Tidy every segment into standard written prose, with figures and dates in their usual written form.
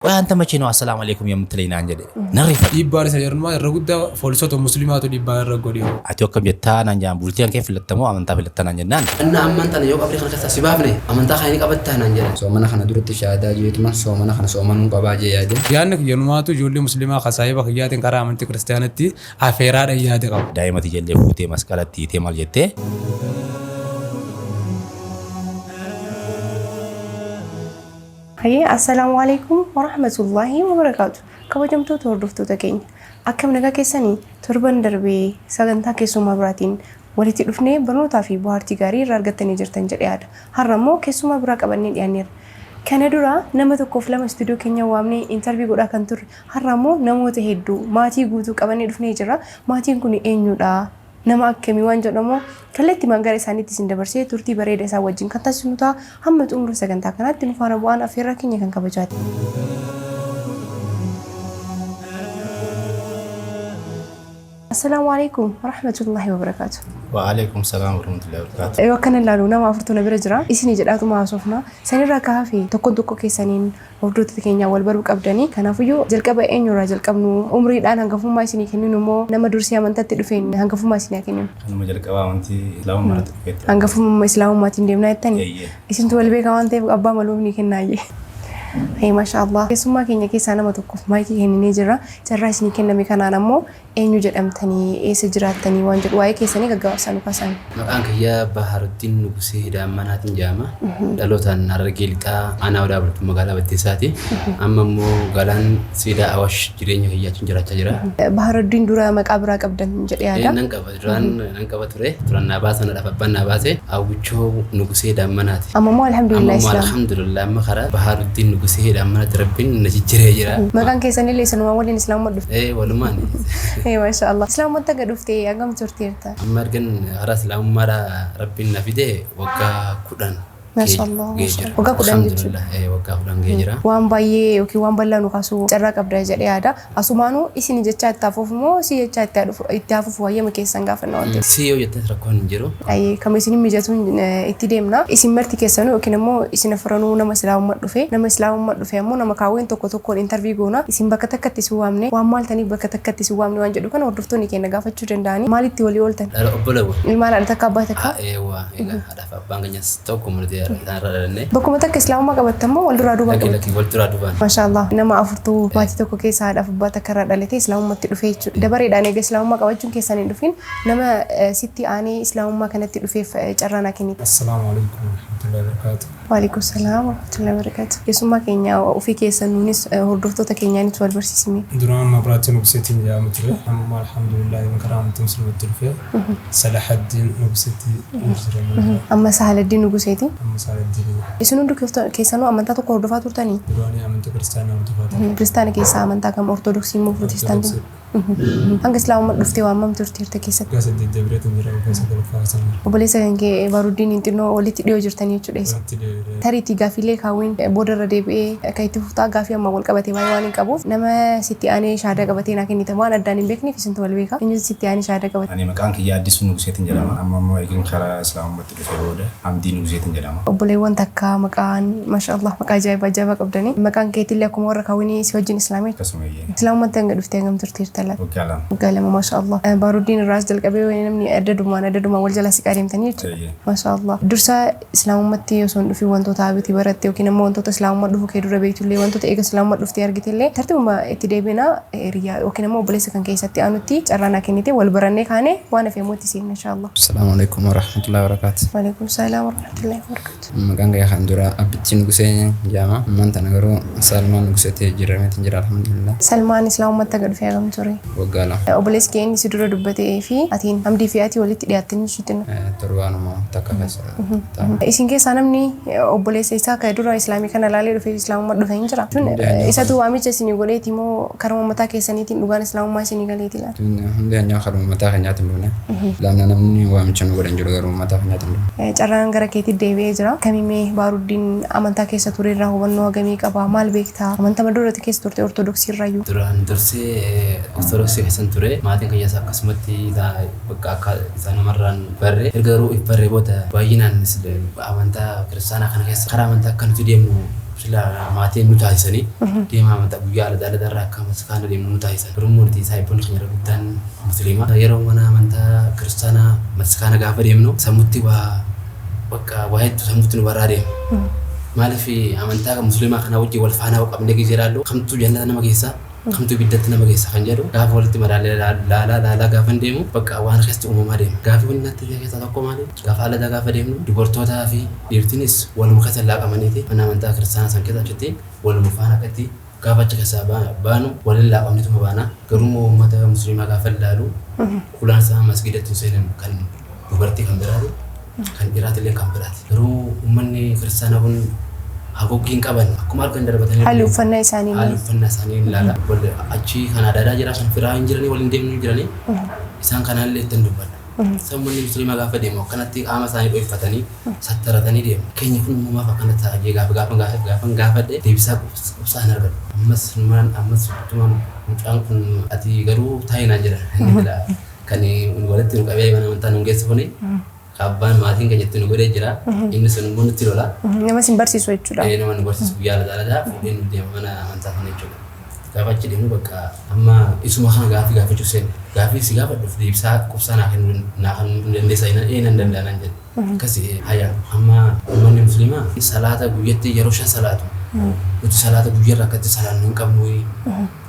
ቆይ አንተ መቼ ነው አሰላም አለይኩም የምትለኝ naan jedhe nan rifadhe. Dhiibbaan isa jedhamu irra guddaa poolisoota musliimaatu dhiibbaa irra godhe. Ati akkam jettaa naan jedhan bultii kan kee filattamoo amantaa filatta naan jennaan. Inni ammaan tana yoo qabrii kana keessaa si baafne amantaa kan inni qabattaa naan jedhan. Soomana kana duratti shahaadaa jeetuma soomana kana soomanuu qabaa jee yaade. Yaadni kiyyanumaatu ijoollee musliimaa kan saahiba kiyyaatiin karaa amantii kiristaanatti afeeraadhaan yaada qaba. Daa'imati jallee fuutee masqalatti hiitee maal jettee. Hayyee, assalaamu alaikum warahmatullaahi wabarakaatu. Kabajamtoota hordoftoota keenya, akkam nagaa keessanii? Torban darbee sagantaa keessummaa biraatiin walitti dhufnee barnootaa fi bohaartii gaarii irraa argattanii jirtan jedhee yaada. Har'a immoo keessummaa biraa qabannee dhiyaanneerra. Kana dura nama tokkoof lama istuudiyoo keenya waamnee interview godhaa kan turre, har'a immoo namoota hedduu maatii guutuu qabannee dhufnee jirra. Maatiin kun eenyudha? Nama akkamii waan jedhamu kallattii gara isaaniitti isin dabarsee turtii bareeda isaa wajjin kan taasisnu ta'a. Hamma xumura sagantaa kanaatti nu faana bu'aan affeerraa keenya kan kabajaati. Assalaamu alaikum warahmatullaahi wabarakaatu. Wa'alaikum salaam warahmatullahi wabarakatuh. Yoo akkana ilaalu nama afurtu na bira jira. Isinii jedhaatuma haasofna. Sanirraa akka hafe tokkoon tokko keessaniin hordoftoota keenya wal baruu qabdanii. Kanaafiyyuu jalqaba eenyurraa jalqabnu? Umriidhaan hangafummaa isinii kenninu immoo nama dursii amantaatti dhufeen hangafummaa isinii kenninu? Kanuma jalqabaa amantii islaamummaa irratti dhufeetti. Hangafummaa islaamummaatiin deemnaa jettanii? Eeyyee. Isintu wal beekaa waan ta'eef abbaa maluu ni kennaayyee. Hee, maasha Allah. Keessummaa keenya keessaa nama tokkoof maayikii kenninee jirra. Carraa isinii kenname kanaan ammoo eenyu jedhamtanii, eessa jiraattanii waan jedhu waa'ee keessanii gaggabaabsaa nu kaasan. Maqaan kiyyaa Baharuddiin Nugusee Daammanaatiin jedhama. Dhalootaan Harargee Lixaa aanaa Odaa Bultuu magaalaa Baddeessaati. Amma immoo Galaan Siidaa Awash jireenya kiyyaatiin jiraachaa jira. Baharuddiin dura maqaa biraa qabdan jedhee yaada. Nan qaba, duraan nan qaba ture. Duraan naa baasa, na abbaan naa baase Awwichoo Nugusee Daammanaati. Amma immoo alhamdulillah Amma immoo islaam. Alhamdulillah, amma karaa Baharuddiin Nugusee Daammanaatti Rabbiin na jijjiiree jira. Maqaan keessanillee isinuma waliin islaamummaa dhufte. Ee, walumaan. Ee, maasha Allah. Islaamummaatti aga dhuftee hangam turteerta? Amma ergan karaa islaamummaadhaa Rabbiin na fide waggaa 10 Maasha Allah. gahee jira. Waggaa 10 jechuudha. Alhamdulillah, waggaa 10 gahee jira. Waan baay'ee yookiin waan bal'aa nu kaasuu carraa qabda jedhee yaada. Asumaanuu isin jechaa itti hafuuf moo si jechaa itti hafuuf wayyama keessan gaafanna waan ta'eef. Si yoo jettes rakkoon hin jiru. Ayyee, kam isin mijatuun itti deemna. Isin marti keessanuu yookiin immoo isin afranuu nama islaamummaa dhufe, nama islaamummaa dhufe ammoo nama kaawween tokko tokkoon interview goona. Isin bakka takkatti isin waamne, waan maal taniif bakka takkatti isin waamne waan jedhu kana hordoftoonni keenya gaafachuu danda'anii, maalitti walii ooltan? Dhala obboleewwan. Ilmaan haadha takka abbaa takka. Eewwa, egaa haadhaaf abbaan keenyas tokko murtee isaan irraa dhalanne. Bakkuma takka islaamummaa qabattan moo wal duraa duubaan Lakki qabattan? Lakki, wal duraa duubaan. Maasha Allah, nama afurtuu maatii tokko keessa haadhaaf abbaa takka irraa dhalate islaamummaatti dhufe jechuudha. Dabareedhaan eega islaamummaa qabachuun keessan hin dhufin, nama sitti aanee islaamummaa kanatti dhufeef carraa naa kennite. Assalaamu alaikum warahmatullahi wabarakatuh. Waalaikum salaam warahmatullahi wabarakatuh. Keessummaa keenya ofii keessan nuunis hordoftoota keenyaanis wal barsiisime. Duraan Mabraatiin Nuguseetiin jedhamu ture. Amma alhamdulillah karaa amantii musliimatti dhufe Salahaddiin Nuguseetii jijjiiramu. Amma Sahaladdiin Nuguseeti. Amma Salahaddiin. Isin hundi keessanuu amantaa tokko hordofaa turtanii? Duraanii amantii kiristaanaa hordofaa ture. Kiristaana keessaa amantaa kam, Ortodoksii moo Pirootestaantii? Hanga islaamummaa dhuftee waamam turteerta keessatti? Waggaa 8 dabreetiin jira, waggaa sagalaffaa sana. Obboleessa kan kee Baaruddiin xinnoo walitti dhiyoo jirtanii jechuudha. Walitti dhiyoo. Tariitii gaafiilee kaawwiin boodarra deebi'ee akka itti fuftaa gaafii amma wal qabatee baay'ee waan hin qabuuf, nama sitti aanee shaadaa qabatee naa kennita, waan addaan hin beekneef isintu wal beeka. Eenyutu sitti aanee shaadaa qabate? Ani maqaan kiyya Addisuu Nuguseetiin jedhama. Amma immoo eegin karaa islaamummaatti dhufe booda Hamdii Nuguseetiin jedhama. Obboleewwan takka maqaan, maasha Allah, maqaa ajaa'ibaa ajaa'ibaa qabdanii. Maqaan keetillee akkuma warra kaawwinii si wajjin islaamee. Akkasuma iyyee. Islaamummaatti hanga dhuftee hangam turteerta laata? Waggaa 2. Waggaa 2, maasha Allah. Baaruddiin irraas jalqabee namni adda dumaan adda dumaan wal jala siqaa deemtanii jechuudha. Eeyyee. Maasha Allah. Dursa islaamummaatti osoo hin dhufin wantoota abiti baratte yookiin immoo wantoota islaamummaa dhufu kee dura beektullee, wantoota eega islaamummaa dhuftee argitellee tartiibuma itti deebina, hiriyaa yookiin immoo obboleessa kan keessatti aanutti carraa naa kennite wal barannee kaane waan hafe immoo itti seenne insha Allah. Assalaamu alaikum warahmatullahi wabarakatuh. Waalaikum salaam warahmatullahi wabarakatuh. Maqaan kiyya kan dura Abbittii Nugusee jedhama. Ammaan tana garuu Salmaan Nuguseetti jijjiirameetiin jira, alhamdulillah. Salmaan islaamummaatti aga dhufee hagam ture? Waggaa 2. Obboleessi kee inni si dura dubbatee fi atiin, Hamdii fi ati walitti dhiyaattanii jechuudha. Torbaanuma takka keessa ta'a. Isin keessaa namni obboleessa isaa kan dura islaamii kana ilaalee dhufee islaamummaa dhufe hin jira? Tun isatu waamicha isinii godheeti moo karuma mataa keessaniitiin dhugaan islaamummaa isinii galeeti laata? Hundi keenya karuma mataa keenyaatiin dhufne. Laamna namni waamicha nu godhan jiru, garuu mataa keenyaatiin dhufne. Carraan gara keetti deebi'ee jira. Kamimee Baaruddiin amantaa keessa ture irraa hubannoo hagamii qaba? Maal beektaa? Amantaa duratti keessa turte Ortodoksii irraayyuu. Duraan dursee Ortodoksii keessan ture. Maatiin keenyas akkasumatti bakka akka isaan namarraan barre. Erga garuu if barree booda baay'inaan amantaa kiristaanaa kana keessa karaa amantaa akka nuti deemnu Sila maatiin nu taasisanii deemaa amantaa guyyaa ala adda irraa akka maskaana deemnu nu taasisan. Garuu nuti saayiboonni keenya irra guddaan musliima. Yeroo mana amantaa kiristaanaa maskaana gaafa deemnu sammuutti waa bakka waa hedduu sammuutti nu baraa deema. Maaliif amantaa musliimaa kana wajjin wal faana qabnee gisee ilaallu kamtu jannata nama geessa kamtu ibiddatti nama geessa kan jedhu gaafa walitti madaalee laalaa laalaa gaafa deemu bakka waan keessatti uumamaa deema. Gaafi wanni natti ta'e keessaa tokko maali? Gaafa aladaa gaafa deemnu dubartootaa fi dhiirtinis waluma keessa laaqamaniiti mana amantaa kiristaanaa san keessa achitti waluma faana akkatti gaafa achi keessaa baanu waliin laaqamnituma baana. Garuu immoo uummata musliimaa gaafa ilaalu ulaan isaa masgiidatti hin seenan kan dubartii kan biraati kan dhiiraatillee kan biraati. Garuu uummanni kiristaanaa kun haguuggii hin qaban akkuma argan darbatanii Haalli uffannaa isaanii haalli uffannaa isaanii hin ilaala. Achi kan aadaa jira kan firaa hin jiranii waliin deemnu hin jiranii isaan kanaallee ittiin dubbadha. Isaan uummanni musliimaa gaafa deemu akkanatti qaama isaanii dho'ifatanii sattaratanii deemu. Keenya kun immoo maaf akkana ta'a jee gaafa gaafa gaafa gaafa gaafadhe deebisaa qubsaa hin argadhu. Ammas numaan ammas utuma mucaan kun ati garuu taa'i naan jedha. Inni jedha kan walitti nu qabee mana amantaa nu geessu kuni abbaan maatiin keenya itti nu godhee jira. Inni sun immoo nutti lola. Nama isin barsiisu jechuudha. Nama nu barsiisu guyyaa aladaa aladaa fuudhee nu deema mana amantaa sana jechuudha. Gaafa achi deemu bakka amma isuma kana gaafii gaafachuu seene. Gaafii si gaafadhuuf deebisaa qubsaa naa kennuu naa kennuu dandeessaa ee nan danda'a naan jedhe. Akkasi haya amma uummanni musliimaa salaata guyyatti yeroo 5 salaatu. Nuti salaata guyyaarra akkatti salaannu hin qabnu.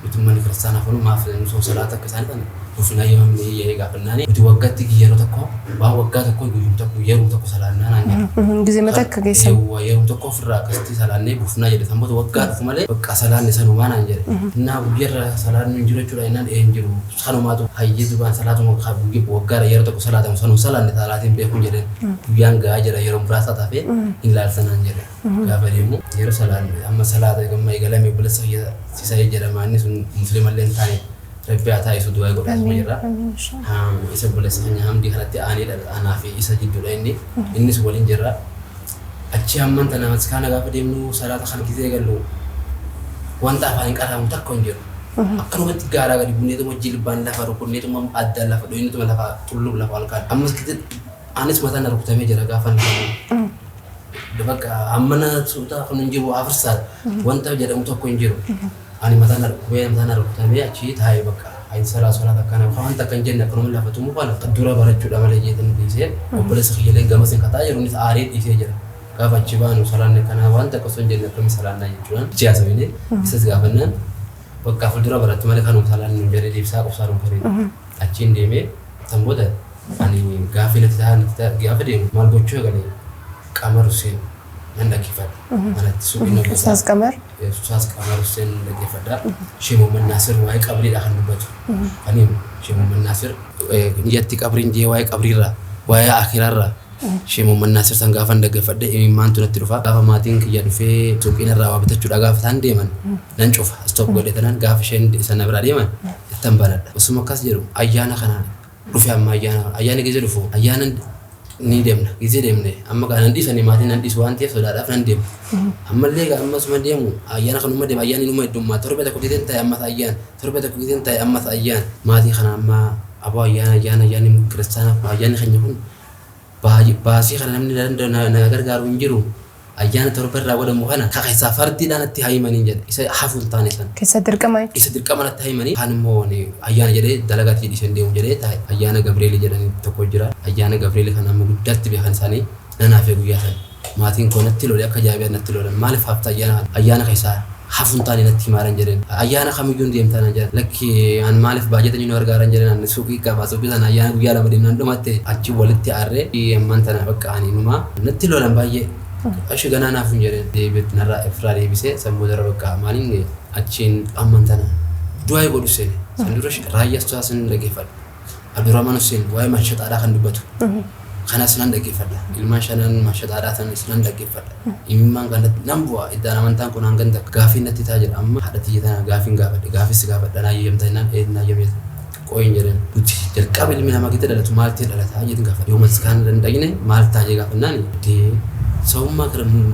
Nuti uummanni kiristaanaa kun maaf nusoo salaata akka isaanii kana nuuf hin hayyamamne jedhee gaafannaani nuti waggaatti yeroo tokko waan waggaa tokko guyyuma tokko yeroo tokko salaannaa naan jedhe. Gizee mata akka geessan. Eewwa yeroo tokko ofirraa akkasitti salaannee buufnaa jedhe. Sanboota waggaa dhufu malee bakka salaanne sanumaa naan jedhe. Innaa guyyaarra salaannu hin jiru jechuudha innaan ee hin jiru sanumaatu hayyee dubaan salaatuma waggaadha yeroo tokko salaatamu sanuma salaanne salaatiin beekuun jedheen guyyaan gahaa jira yeroo muraasa tafee hin laalsanaan jedhe. Gaafa deemu yeroo salaanne amma salaata gamma eegalame obboleessa kiyya Sisaayee jedhama inni sun musliimallee hin taane Rabbi haa taa'isu du'aa godhaa asuma jirra. Isa obboleessa keenya Hamdii kanatti aaneedha anaa fi isa jidduudha inni innis waliin jirra. Achi amman tana maskaana gaafa deemnu salaata kana gisee eegallu wanta afaan hin qaraamu takka hin jiru. Akkanumatti gaaraa gadi buneetuma jilbaan lafa rukunneetuma addaan lafa dhoyinetuma lafa tulluu lafa ol kaadha. Ammas gisee anis mataan na rukutamee jira gaafa bakka ammana suutaa kun hin jiru afirsaadha. Wanta jedhamu tokko hin jiru. Ani mataan na dhukkubee mataan na rukutamee achi taa'ee bakka ayin salaa salaata akkana wanta akka hin jenne akkanuma lafa tumu kana dura barachuudha malee jeetan dhiisee obboleessa kiyyallee gamas hin kataa jiru innis aaree dhiisee jira. Gaafa achi baanu salaanni akkanaa wanta akka osoo hin jenne akkamii salaannaa jechuudhaan achi haasawine isas gaafannaan bakka fuuldura barattu malee kanuma salaanni hin jedhee deebisaa qubsaa nu kenee achiin deemee san booda ani gaafii natti ta'a natti ta'a gaafa deemu maal gochuu eegale Qamar Hussein nan dhaggeeffadha. Manatti suuqiin hojjetaa. Ustaaz Qamar. Ustaaz Qamar Hussein nan dhaggeeffadha. Sheeh Muhammad Naasir waa'ee qabriidha kan dubbatu. Kan himu Sheeh Muhammad Naasir niyyatti qabriin jee waa'ee qabriirraa waa'ee akiraarraa Sheeh Muhammad Naasir san gaafa dhaggeeffadhe imimmaantu natti dhufa. Gaafa maatiin kiyya dhufee suuqiin irraa waa bitachuudha gaafa isaan deeman nan cufa. Stop godhee tanan gaafa isheen sana biraa deeman ittan banadha. Osuma akkas jedhu ayyaana kana dhufe amma ayyaana kana ayyaana gizee dhufu ayyaana ni deemna gizee deemne amma gaa nan dhiisani maatiin nan dhiisu waan ta'eef sodaadhaaf nan deema. Ammallee gaa ammasuma deemu ayyaana kanuma deema ayyaanni numa heddummaa torba tokko gizeen ta'e ammas ayyaan torba tokko gizeen ta'e ammas ayyaan maatii kana amma aboo ayyaana ayyaana ayyaanni kiristaanaa ayyaanni keenya kun baasii kana namni na gargaaru hin jiru. Ayyaana torba irraa godhamu kana ka keessaa fardiidhaan natti haa himaniin jedhe. Isa hafu hin taane san. Keessa dirqama jechuudha. Isa dirqama natti haa himanii kaan immoo ani ayyaana jedhee dalagaatti dhiisee hin deemu jedhee taa'e. Ayyaana Gabreelii jedhanii tokko jira. Ayyaana Gabreelii kana amma guddaatti beekan isaanii nan hafe guyyaa san. Maatiin koo natti lole akka ajaa'ibaatti natti lolan. Maaliif hafta ayyaana kana? Ayyaana keessaa hafu hin taane natti himaaran jedheen. Ayyaana kamiyyuu hin deemtaa naan jedhan. Lakki an maaliif baajata nu gargaaran jedheen an suuqii qaba suuqii sana ayyaana guyyaa lama deemnaan dhumatte achi walitti aarree ammaan tana bakka ani numaa natti lolan baay'ee. Ashi ganaa naaf hin jedheen deebi'etti narraa ifraa deebisee san boodarra bakka maaliin achiin ammaan tana du'aa godhu seene. San dura raayyaa isaa sin dhaggeeffadha. Abdurrahman Hussein waa'ee maashaxaadhaa kan dubbatu. Kanas nan dhaggeeffadha. Ilmaan shanan maashaxaadhaa sanis nan dhaggeeffadha. Imimmaan kan nan bu'a iddaan amantaan kun hangan takka gaafiin natti ta'a jedha. Amma haadha tiyya tana gaafiin gaafadhe gaafis gaafadha naa hayyamta jennaan ee naa hayyamte qoyin jedhan. Nuti jalqaba ilmi namaa keessa dhalatu maal ta'e dhalataa jedhin gaafadha. Yoo maskaana danda'ine maal ta'a jee gaafannaan dee ሰውማ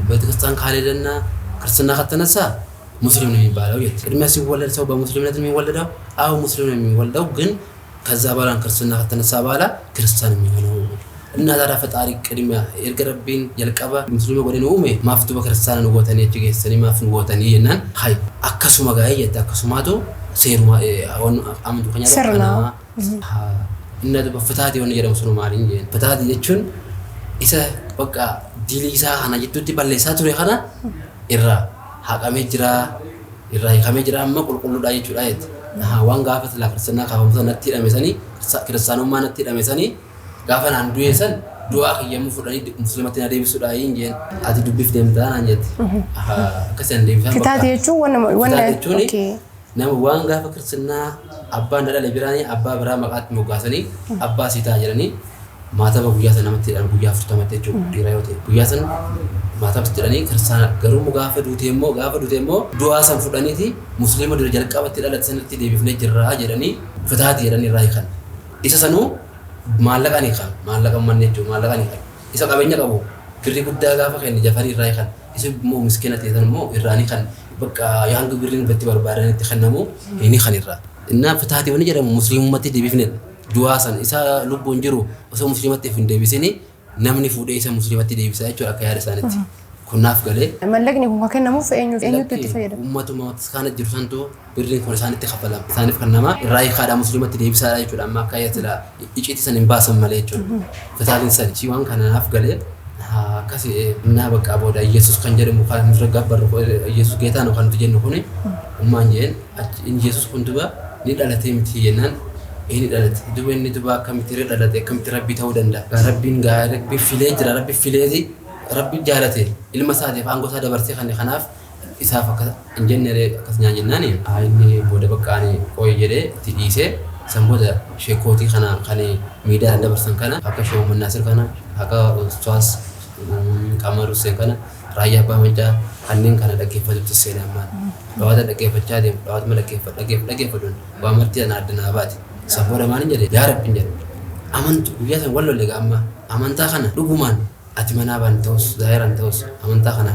ቤተክርስቲያን ካልሄደና ክርስትና ከተነሳ ሙስሊም ነው የሚባለው የት ቅድሚያ ሲወለድ ሰው በሙስሊምነት ነው የሚወለደው? አዎ ሙስሊም ነው የሚወለደው፣ ግን ከዛ በኋላ ክርስትና ከተነሳ በኋላ ክርስቲያን የሚሆነው እና ታዲያ ፈጣሪ ቅድሚያ erga Rabbiin jalqaba musliima godhee nu uume maaf duba kiristaana nu gootanii achi geessanii maaf nu gootanii jennaan hay akkasuma gaa'ee jette akkasumaatu seeruma amantuu kan Sirna. Inni duba fitaati wanni jedhamu sunu maaliin jeen fitaati jechuun isa bakka dilii isaa kana jidduutti balleessaa ture kana irraa haqamee jira irraa hiikamee jira amma qulqulluudha jechuudha jette. Waan gaafa silaa kiristaanaa kaafamu sana natti hidhame sanii kiristaanummaa natti hidhame sanii gaafa naan du'e san du'aa kiyyamu fudhanii musliimatti na deebisuudha hin jeen ati dubbiif deemtaa naan jette. Akkasii an deebisan Fitaati jechuun wanna wanna Fitaati jechuun okay. nama waan gaafa kiristinnaa abbaan na dhale biraanii abbaa biraa maqaatti moggaasanii abbaa sii ta'a jedhanii maataba guyyaa sana namatti hidhan guyyaa 40tti jechuudha dhiira yoo ta'e guyyaa sana maataba jedhanii kiristaana garuu gaafa duute immoo du'aa san fudhaniiti musliima dura jalqabatti dhalate sanatti deebifnee jirraa jedhanii fitaati jedhanii irraa hiikan. Isa sanuu maallaqaan hiikan maallaqa manne jechuudha maallaqaan hiikan isa qabeenya qabu birrii guddaa gaafa kenne jafanii irraa hiikan isa immoo miskiina ta'e san immoo irraa ni kan bakka hanga birriin itti barbaadanitti kennamu inni kan irraa. Innaa fitaati wanni jedhamu musliimummaatti deebifnedha. Du'aa san isa lubbuun jiru osoo musliimatti hin deebisini namni fuudhee isa musliimatti deebisa jechuudha akka yaada isaaniitti. Kun naaf galee. Mallaqni kun kan kennamuuf eenyutu itti fayyadama? Uummatuma kana jiru santu birriin kun isaanitti kafalama. Isaaniif kan nama irraa hiikaadhaa musliimatti deebisaadha jechuudha amma akka yaada icciitii san hin baasan malee jechuudha. Fitaatiin san waan kana naaf galee akkasi innaa bakka booda Yesuus kan jedhamu kan nurra gabbarru Yesuus geetaa nu kan nuti jennu kuni ummaan jeen Yesuus kun duba ni dhalatee miti jennaan inni dhalate duba inni duba akkamitti irra dhalate akkamitti rabbii ta'uu danda'a rabbiin gaa rabbi filee jira rabbi fileeti rabbi jaalate ilma isaatiif aangoo isaa dabarsee kan kanaaf isaaf akka hin jenne akkas nyaan jennaani inni booda bakka ani qooyi jedhee itti dhiisee san booda sheekootii kana kan miidiyaadhaan dabarsan kana akka Sheekh Muhammad Naasir kana akka Ustaaz Qamar Hussein kana Raayyaa Abbaa Maccaa kanneen kana dhaggeeffatutti seenee ammaan dhawaata dhaggeeffachaa deemu dhawaatuma dhaggeeffadhuun waan marti ana adda naa baate san booda maal hin jedhe yaa Rabbi hin jedhe amantu guyyaa san wal lolle amma amantaa kana dhugumaan ati manaa baan ta'us zaahiraan ta'us amantaa kana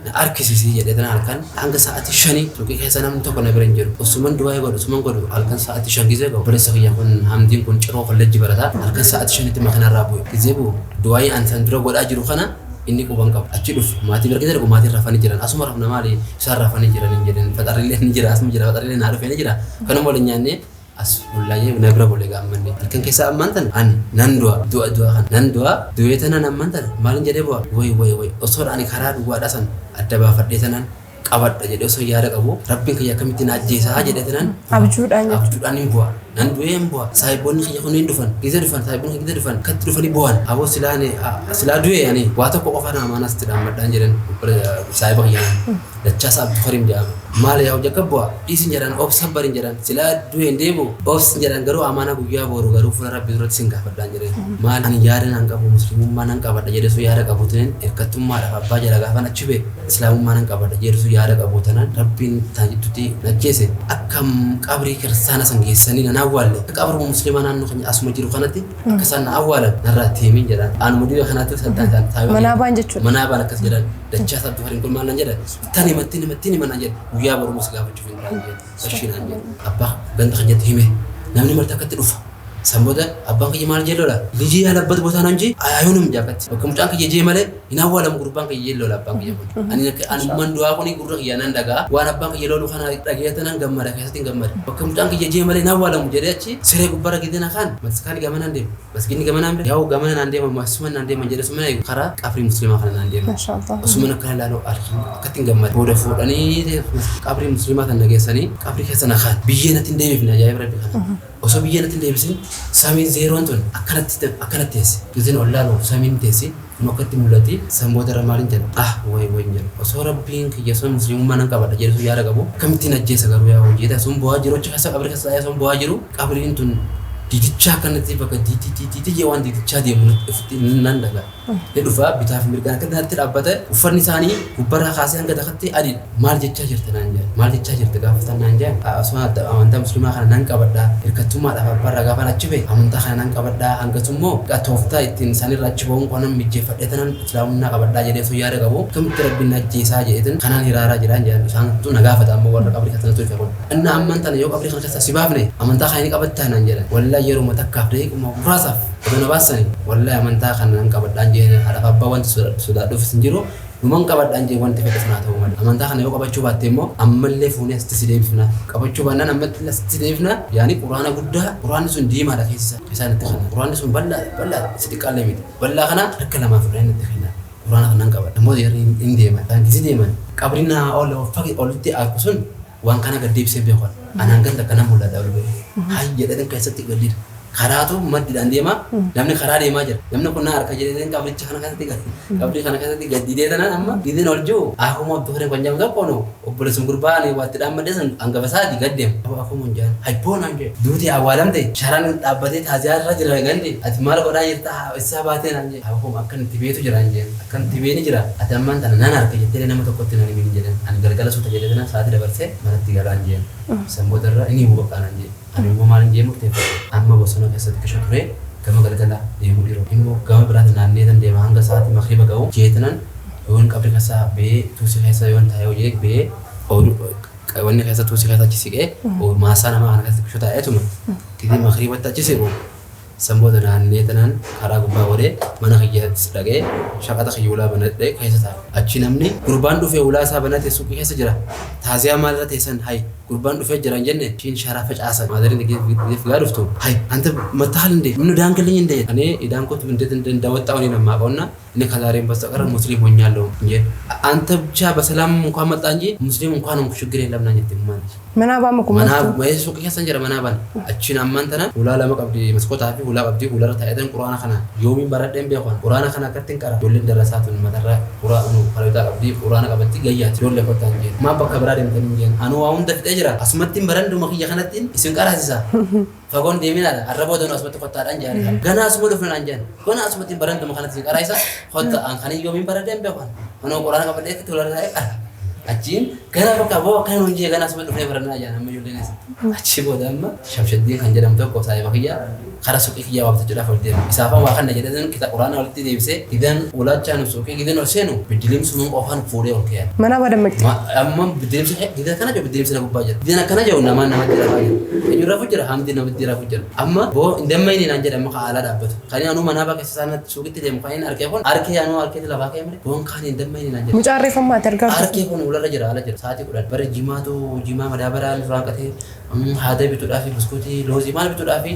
na harkisiisii jedhee tana halkan hanga sa'aatii 5 suuqii keessa namni tokko na bira hin jiru osuman du'aa godhu osuman godhu halkan sa'aatii 5 gizee ga'u obboleessa kiyya kun Hamdiin kun ciroo kolleejjii barataa halkan sa'aatii 5tti makiinarraa bu'e gizee bu'u du'aayii an san dura godhaa jiru kana inni quban qabu achi dhufe maatii bira gizee dhufu maatiin rafanii jiran asuma rafna maali isaan rafanii jiran hin jedhan faxarrillee ni jira asuma jira faxarrillee naa dhufe ni jira kanuma waliin nyaannee as bullaayee na bira bulee gaammanne halkan keessa ammaan tana ani nan du'a du'a du'a kana nan du'a du'ee tanan ammaan tana maalin jedhee bu'a way way way osoo ani karaa duwwaadha san adda baafadhee tanan qabadha jedhee osoo yaada qabu rabbiin kiyya akkamitti na ajjeesaa jedhee tanan Abjuudhaan jechuudha. Abjuudhaan hin bu'a nan du'ee hin bu'a saahiboonni kiyya kun hin dhufan gizee dhufan saahiboonni gizee dhufan katti dhufanii bu'an aboo silaa du'ee ani waa tokko qofa naa maanaas itti dhaammadhaan jedhan saahiba kiyya Dachaasa Abdulkarim jedhama maal yaa hojii akka bu'a dhiisin jedhan obsa barin jedhan silaa du'ee hin deebi'u obsin jedhan garuu amaana guyyaa booru garuu fuula rabbii duratti sin gaafadhaan jedhan maal ani yaada nan qabu muslimummaa nan qabadha jedhe sun yaada qabu tanan hirkattummaadhaaf abbaa jala gaafan achi bee islaamummaa nan qabadha jedhe sun yaada qabu tanan rabbiin tan jidduutti najjeese akkam qabrii kiristaana san geessanii nan awwaalle qabruma muslimaa naannoo keenya asuma jiru kanatti akka isaan na awwaalan narraa teemin jedhan anuma dhibee kanaatti saddaan isaan taa'ee Manaa ba'an jechuudha. Manaa ba'an akkas jedhan Dachaasa Abdulkarim kun maal nan jedhan tan himatti himatti hima nan jedhan guyyaa boru mus gaafachuuf hin taane jedhan ashii naan jedhan abbaa ganda kan jette hime namni marti akkatti dhufa san booda abbaan kiyya maal jedhe lola lijii yaalabbatu botaa nan jee ayaayoonum jaakatti bakka mucaan kiyya jee malee hin awwaalamu gurbaan kiyya jee lola abbaan kiyya kun ani anummaan du'aa kuni gurra kiyya nan dhagaa waan abbaan kiyya lolu kana dhageeta nan gammada keessatti hin gammada bakka mucaan kiyya jee malee hin awwaalamu jedhee achi siree gubbaarra gidee na kaan maskaani gamanaan deema masginni gamanaan deema yaa'u gamana naan deema masuma naan deema jedhe suma eegu karaa qabrii musliimaa kana naan deema Maashaallah. osuma akkana ilaalu akkatti hin gammada booda fuudhanii qabrii musliimaa kan nageessanii qabrii keessa na kaan biyyee natti hin deebifne ajaa'iba rabbi kana osoo biyyee natti hin deebisin samiin zeeroon tun akkanatti akkanatti teessi gizeen ol laalu samiin teessi kun akkatti mul'atti san booda irra maaliin jedha ah way way jedha osoo rabbiin kiyya sun muslimummaa nan qabadha jedhu sun yaada qabu akkamittiin ajjeesa garuu yaa hojii sun bu'aa jiru achi keessa qabrii keessa sun bu'aa jiru qabriin tun diidichaa akkanatti bakka diidii waan diidichaa deemu ofitti nan dhagaa. Ni dhufa bitaa fi mirgaan akka natti dhaabbate uffanni isaanii gubbarraa kaasee hanga dakatti adiidha. Maal jechaa jirta naan jedhan maal jechaa jirta gaafatan naan jedhan osoo amantaa musliimaa kana nan qabadha hirkattummaadhaaf abbaarraa gaafan achi ba'e amantaa kana nan qabadha hangasummoo tooftaa ittiin isaanirraa achi ba'uun qonan mijjeeffadhee tanan islaamummaa qabadhaa jedhee osoo yaada qabu akkamitti rabbiin na ajjeesaa jedheetin kanaan hiraaraa jiraan jedhan isaantu na gaafata ammoo warra qabrii kana tufe kun. Inni amman tana yoo qabrii kana keessaa si baafne amantaa kana ni qabattaa naan jedhan. Wallaahi Wallahi yeroo takkaaf daqiiquma muraasaaf odoo na baasani wallahi amantaa kana nan qabadhaan jeen haadhaaf abbaa wanti sodaadhuuf hin jiru. Numan qabadhaan jee wanti fedhe sanaa ta'uu malee. Amantaa kana yoo qabachuu baatte immoo ammallee fuunee asitti si deebifna. Qabachuu baannaan ammatti asitti deebifna. Yaani quraana guddaa quraanni sun diimaadha keessa isaan itti kennan. Quraanni sun bal'aadha bal'aadha si xiqqaallee miti. Bal'aa kana harka lamaa fudhanii itti kennan. Quraana kana nan qabadha. Immoo yeroo hin deeman. Isaan gisi deeman. Qabri naa ol fagi olitti arku sun waan kana gad deebisee beekan. Anaan ganda akkana mul'ata ol ba'e. Hayya jedhanii keessatti gadi karaatu maddiidhaan deema. Namni karaa deemaa jira. Namni kun na harka jedhee qabricha kana keessatti qabrii kana keessatti gaddidee tanaan amma gidin ol jiru akkuma abduu kan jedhamu tokko nu obboleessuun gurbaan waatti dhaammadee sun hangafa isaati gad deema. Akkuma hin jaan hayboon aan jedhe duuti awwaalamte sharaan dhaabbatee taaziyaa irra jira gandi ati maal godhaa jirta isaa baatee naan jedhe akkuma akkan itti beetu jira hin jeen akkan itti beeni jira ati ammaan tana nan harka jettee nama tokkotti nan himin jedhan ani galgala suuta jedhee tana sa'aatii dabarsee manatti galaan jeen sanboota irra inni hubaqaa naan jedhe. Ani immoo maal hin jee murteeffadhe amma bosona keessatti kisha ture gama galgala deemuu dhiiroo immoo gama biraatti naannee tan deema hanga sa'aatii makriiba ga'u jeetanan yoon qabri keessaa ba'ee tuusii keessa yoon taa'ee hojii ba'ee wanni keessa tuusii keessa achi siqee maasaa namaa kana keessatti kisha taa'eetuma gidee makriibatti achi siqu sanboota naannee tanaan karaa gubbaa godhee mana kiyyaatti dhaqee shaqaxa kiyya ulaa banadhee keessa taa'e. Achi namni gurbaan dhufee ulaa isaa banatee suuqii keessa jira. Taaziyaa maalirra teessan hay gurbaan dhufee jira hin jenne ishiin sharaa facaasan. Maadariin gaa dhuftu hay anta መታሃል እንዴ ምን ዳንክልኝ እንዴ እኔ የዳንኩት እንዴት እንደወጣሁ እኔ ነው የማውቀውና እኔ ከዛሬም በስተቀር ሙስሊም ሆኛለሁ እንጂ አንተ ብቻ በሰላም እንኳን መጣ እንጂ ሙስሊም እንኳን ሆንኩ ችግር የለም ና ጀtte ማለት Mana abaa mana mukumatu. waa'ee suuqii keessa jira mana abaan achiin ammaan tana hulaa lama qabdi maskootaa fi hulaa qabdi hularra taa'eetan quraana kana yoomiin baradheen beekan quraana kana akkatti hin qara ijoolleen darasaa tun matarra quraanu falataa qabdi quraana qabatti gayyaati ijoollee kottaa hin jeen maa bakka biraa deemtan hin jeen anuu waa hunda fixee jira asumatti hin baranduma kiyya kanattiin isin qaraasisa fagoon deeminaadha arra booda nu asumatti kottaadhaan jaan ganaa asuma dhufna naan jaan ganaa asumatti hin baranduma kanatti isin qaraasisa kotta an kan yoomiin baradheen beekan anuu quraana qabadhee hularra taa'ee qara achiin gara bakka boo akkana nuun jee ganaa asuma dhufnee barannaa jaan amma ijoolleenis achi booda amma shamshaddii kan jedhamu tokko saayiba kiyya karaa suuqii kiyyaa waamtachuudhaaf ol deema isaafan waa kana jedhee kita quraana walitti deebisee gidan ulaachaan suuqii gidan ol seenu bidilimsuun qofaan fuudhee ol ka'e. Mana abaa dammaqxe. Amma bidilimsi gidan kana jiru bidilimsi na gubbaa jira gidan akkana jiru namaan namatti rafaa jira eenyu rafu jira hamdi namatti rafu jira amma boo hin naan jedhe amma haalaa dhaabbatu kan anuu manaa bakka isaan suuqitti deemu kan inni arkee kun arkee anuu arkeetti lafaa ka'e malee boon kaan hin dammayni naan jedhe. Mucaan reeffammaati argaa jirtu. Arkee kun ularra jira ala jira sa'aatii 10 bara jimaatu jimaa madaabaraan raanqatee haada bituudhaaf buskuutii loozii maal bituudhaaf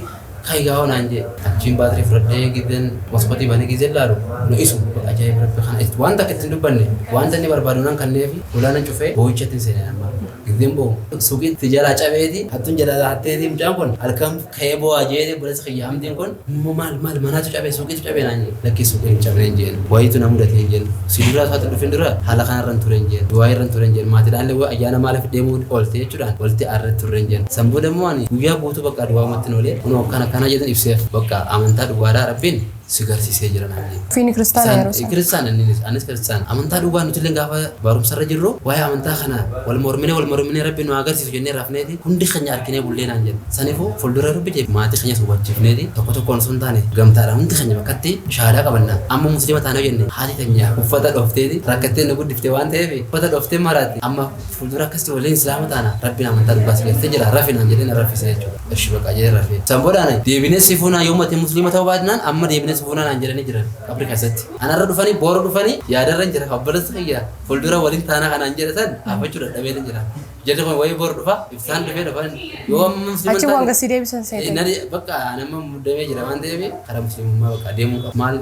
kai gaa'oo naan jee achiin baatirii fudhadhee gideen maskootii banee gizeen laalu nu isu ajaa'iba rabbi kana waan takka ittiin dubbanne wanta inni barbaadu nan kanneefi ulaanan cufee boo'ichatti hin seenee amma gizeen boo'u suuqii jalaa cabeeti hattuun jalaa hatteeti mucaan kun halkan ka'ee boo'aa jeeti obboleessa kiyya hamdiin kun immoo maal maal manaatu cabee suuqiitu cabee naan jee lakkii suuqiin hin cabne hin jeen wayitu na mudate hin jeen si duraa isaatti dhufin dura haala kanarra hin ture hin jeen du'aa irra hin ture hin jeen maatiidhaan illee ayyaana maaliif deemuu oolte jechuudhaan walitti aarra turre hin jeen san booda immoo ani guyyaa guutuu bakka du'aa umatti noolee kunoo akkana akkana jedhan ibseef bakka amantaa dhugaadhaa rabbiin si garsiisee jira naan jee. Ofiin kiristaana yeroo sana. Kiristaana innis anis kiristaana amantaa dhugaa nuti illee gaafa barumsarra jirru waa'ee amantaa kana wal morminee rabbiin nu agarsiisu jennee rafneeti hundi keenya arginee bullee naan jedhe saniifuu fuuldura rabbi jee maatii keenyas hubachiifneeti tokko tokkoon osoo hin taane gamtaadhaan hundi keenya bakkatti shahaadaa qabanna amma musliima taanee jenne haati keenya uffata dhoofteeti rakkattee nu guddiftee waan ta'eef uffata dhooftee maraatti amma fuuldura akkasitti waliin islaama taana rabbiin amantaa dhugaa si galtee jira rafi naan jedhee na raffise jechuudha. Ishi bakka jedhee rafee. San boodaan deebinee sifuunaa yoo mate musliima ta'uu baatnaan amma deebinee sifuunaa naan jedhanii jiran qabri keessatti. Anarra dhufanii boora dhufanii yaadarra hin jira obboleessa kiyya fuuldura waliin taanaa kanaan jedhe san dhaabachuu dadhabee hin jira. Jarri kun wayii boora dhufa ibsaan dhufee dhufan yoo amma musliima Achi waan gasii deebisan seete. Nani bakka nama muddamee jira waan ta'eef karaa musliimummaa bakka deemuu qaba. Maal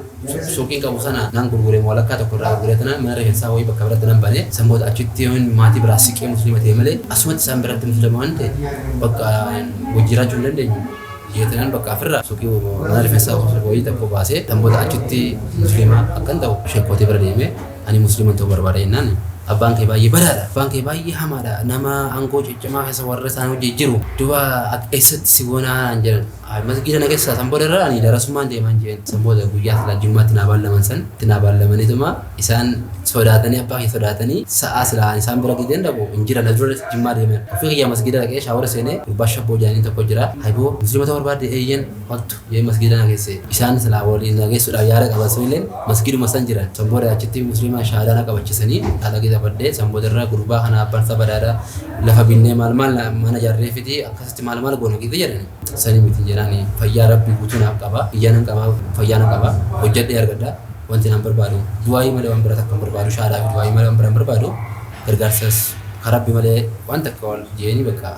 suuqiin qabu sana naan gurguree walakkaa tokko irraa gurguree tanaan mana rifeensaa wayii bakka biratti nan banee san booda achitti yoon maatii biraa siqee musliima ta'e malee asumatti isaan biratti musliima waan ta'e bakka wajjin jiraachuu hin dandeenyu. Jeetanaan bakka afirraa suuqii mana rifeensaa wayii tokko baasee san booda achitti musliima akkan ta'u sheekootii bira deemee ani musliima ta'uu barbaada jennaan abbaan kee baay'ee badaadha abbaan kee baay'ee hamaadha nama aangoo ciccimaa keessa warra isaan hojii jiru duba eessatti si goonaa naan jedhan masgiida na keessa san booda irra ani darasummaan deemaan jeen san booda guyyaa silaa jimmaatti naa baallaman san itti naa baallamaniituma isaan sodaatanii abbaa kee sodaatanii sa'aa silaa isaan bira gideen dhabu hin jira na dura jimmaa deeman ofii kiyyaa masgiida dhaqee shaawara seenee gurbaa shabboo jaanii tokko jira hayboo musliima ta'uu barbaadde eeyyen waqtu jee masgiida na geesse isaan silaa waliin na geessuudhaaf yaada qaban sunillee masgiiduma san jiran san booda achitti musliima shahaadaa na qabachiisanii haala gita badhee san booda irra gurbaa kana abbaan isaa badaadha lafa binnee maal maal mana jaarree fiti akkasitti maal maal goona gite jedhani sanii miti jedhan. jedhaan fayyaa rabbi guutuu naaf qaba iyyaa nan qaba fayyaa nan qaba hojjedhee argadha wanti nan barbaadu du'aayii malee waan biraa takka hin barbaadu shaadaa fi du'aayii malee waan biraa hin barbaadu gargaarsas kan rabbi malee waan takka wal jeeni bakka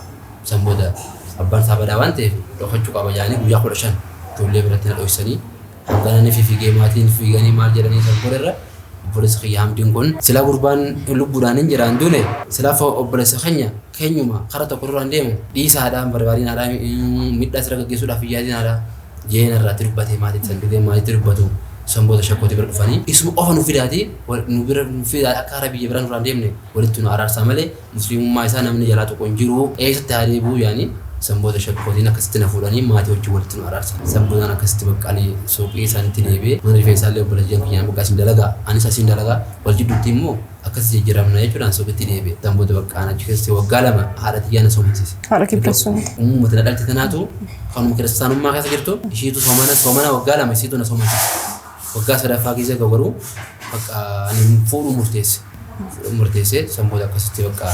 san booda abbaan isaa badaa waan ta'eef dhokachuu qaba jedhanii guyyaa 15 ijoollee biratti na dhoksanii hanga namni fiigee maatiin fiiganii maal jedhanii san booda irra obboleessa kiyya Hamdiin kun silaa gurbaan lubbuudhaan hin jiraan duune silaa obboleessa keenya keenyuma kara tokko duraan deemu dhiisaadhaan barbaadinaadhaan miidhaa sirra gaggeessuudhaaf hin yaadinaadha jeen irraatti dubbatee maatiitti san dhufee maatiitti dubbatu san booda shakkooti bira dhufanii isuma qofa nu fidaati nu bira nu fidaa akka hara biyya bira nurraan deemne walitti nu araarsaa malee musliimummaa isaa namni jalaa tokko hin jiru eessatti haa deebi'u yaani san booda shakkootiin akkasitti na fuudhanii maatii wajjin walitti nu araarsan. San boodaan akkasitti bakka ani suuqii isaanitti deebi'ee mana rifeensaa illee obboleessa jiran kiyyaan bakka asiin dalagaa anis asiin dalagaa wal jidduutti immoo akkasitti jijjiiramna jechuudhaan suuqitti deebi'e. San booda bakka ani achi keessatti waggaa 2 haadha tiyyaa na soomansiise. Haadha kee bira soomte. Ummata na dhalte tanaatu kanuma kiristaanummaa keessa jirtu ishiitu soomana soomana waggaa 2 isiitu na soomansiise. Waggaa sadaffaa keessa garuu bakka ani fuudhuu murteesse. Fuudhuu murteesse san booda akkasitti bakka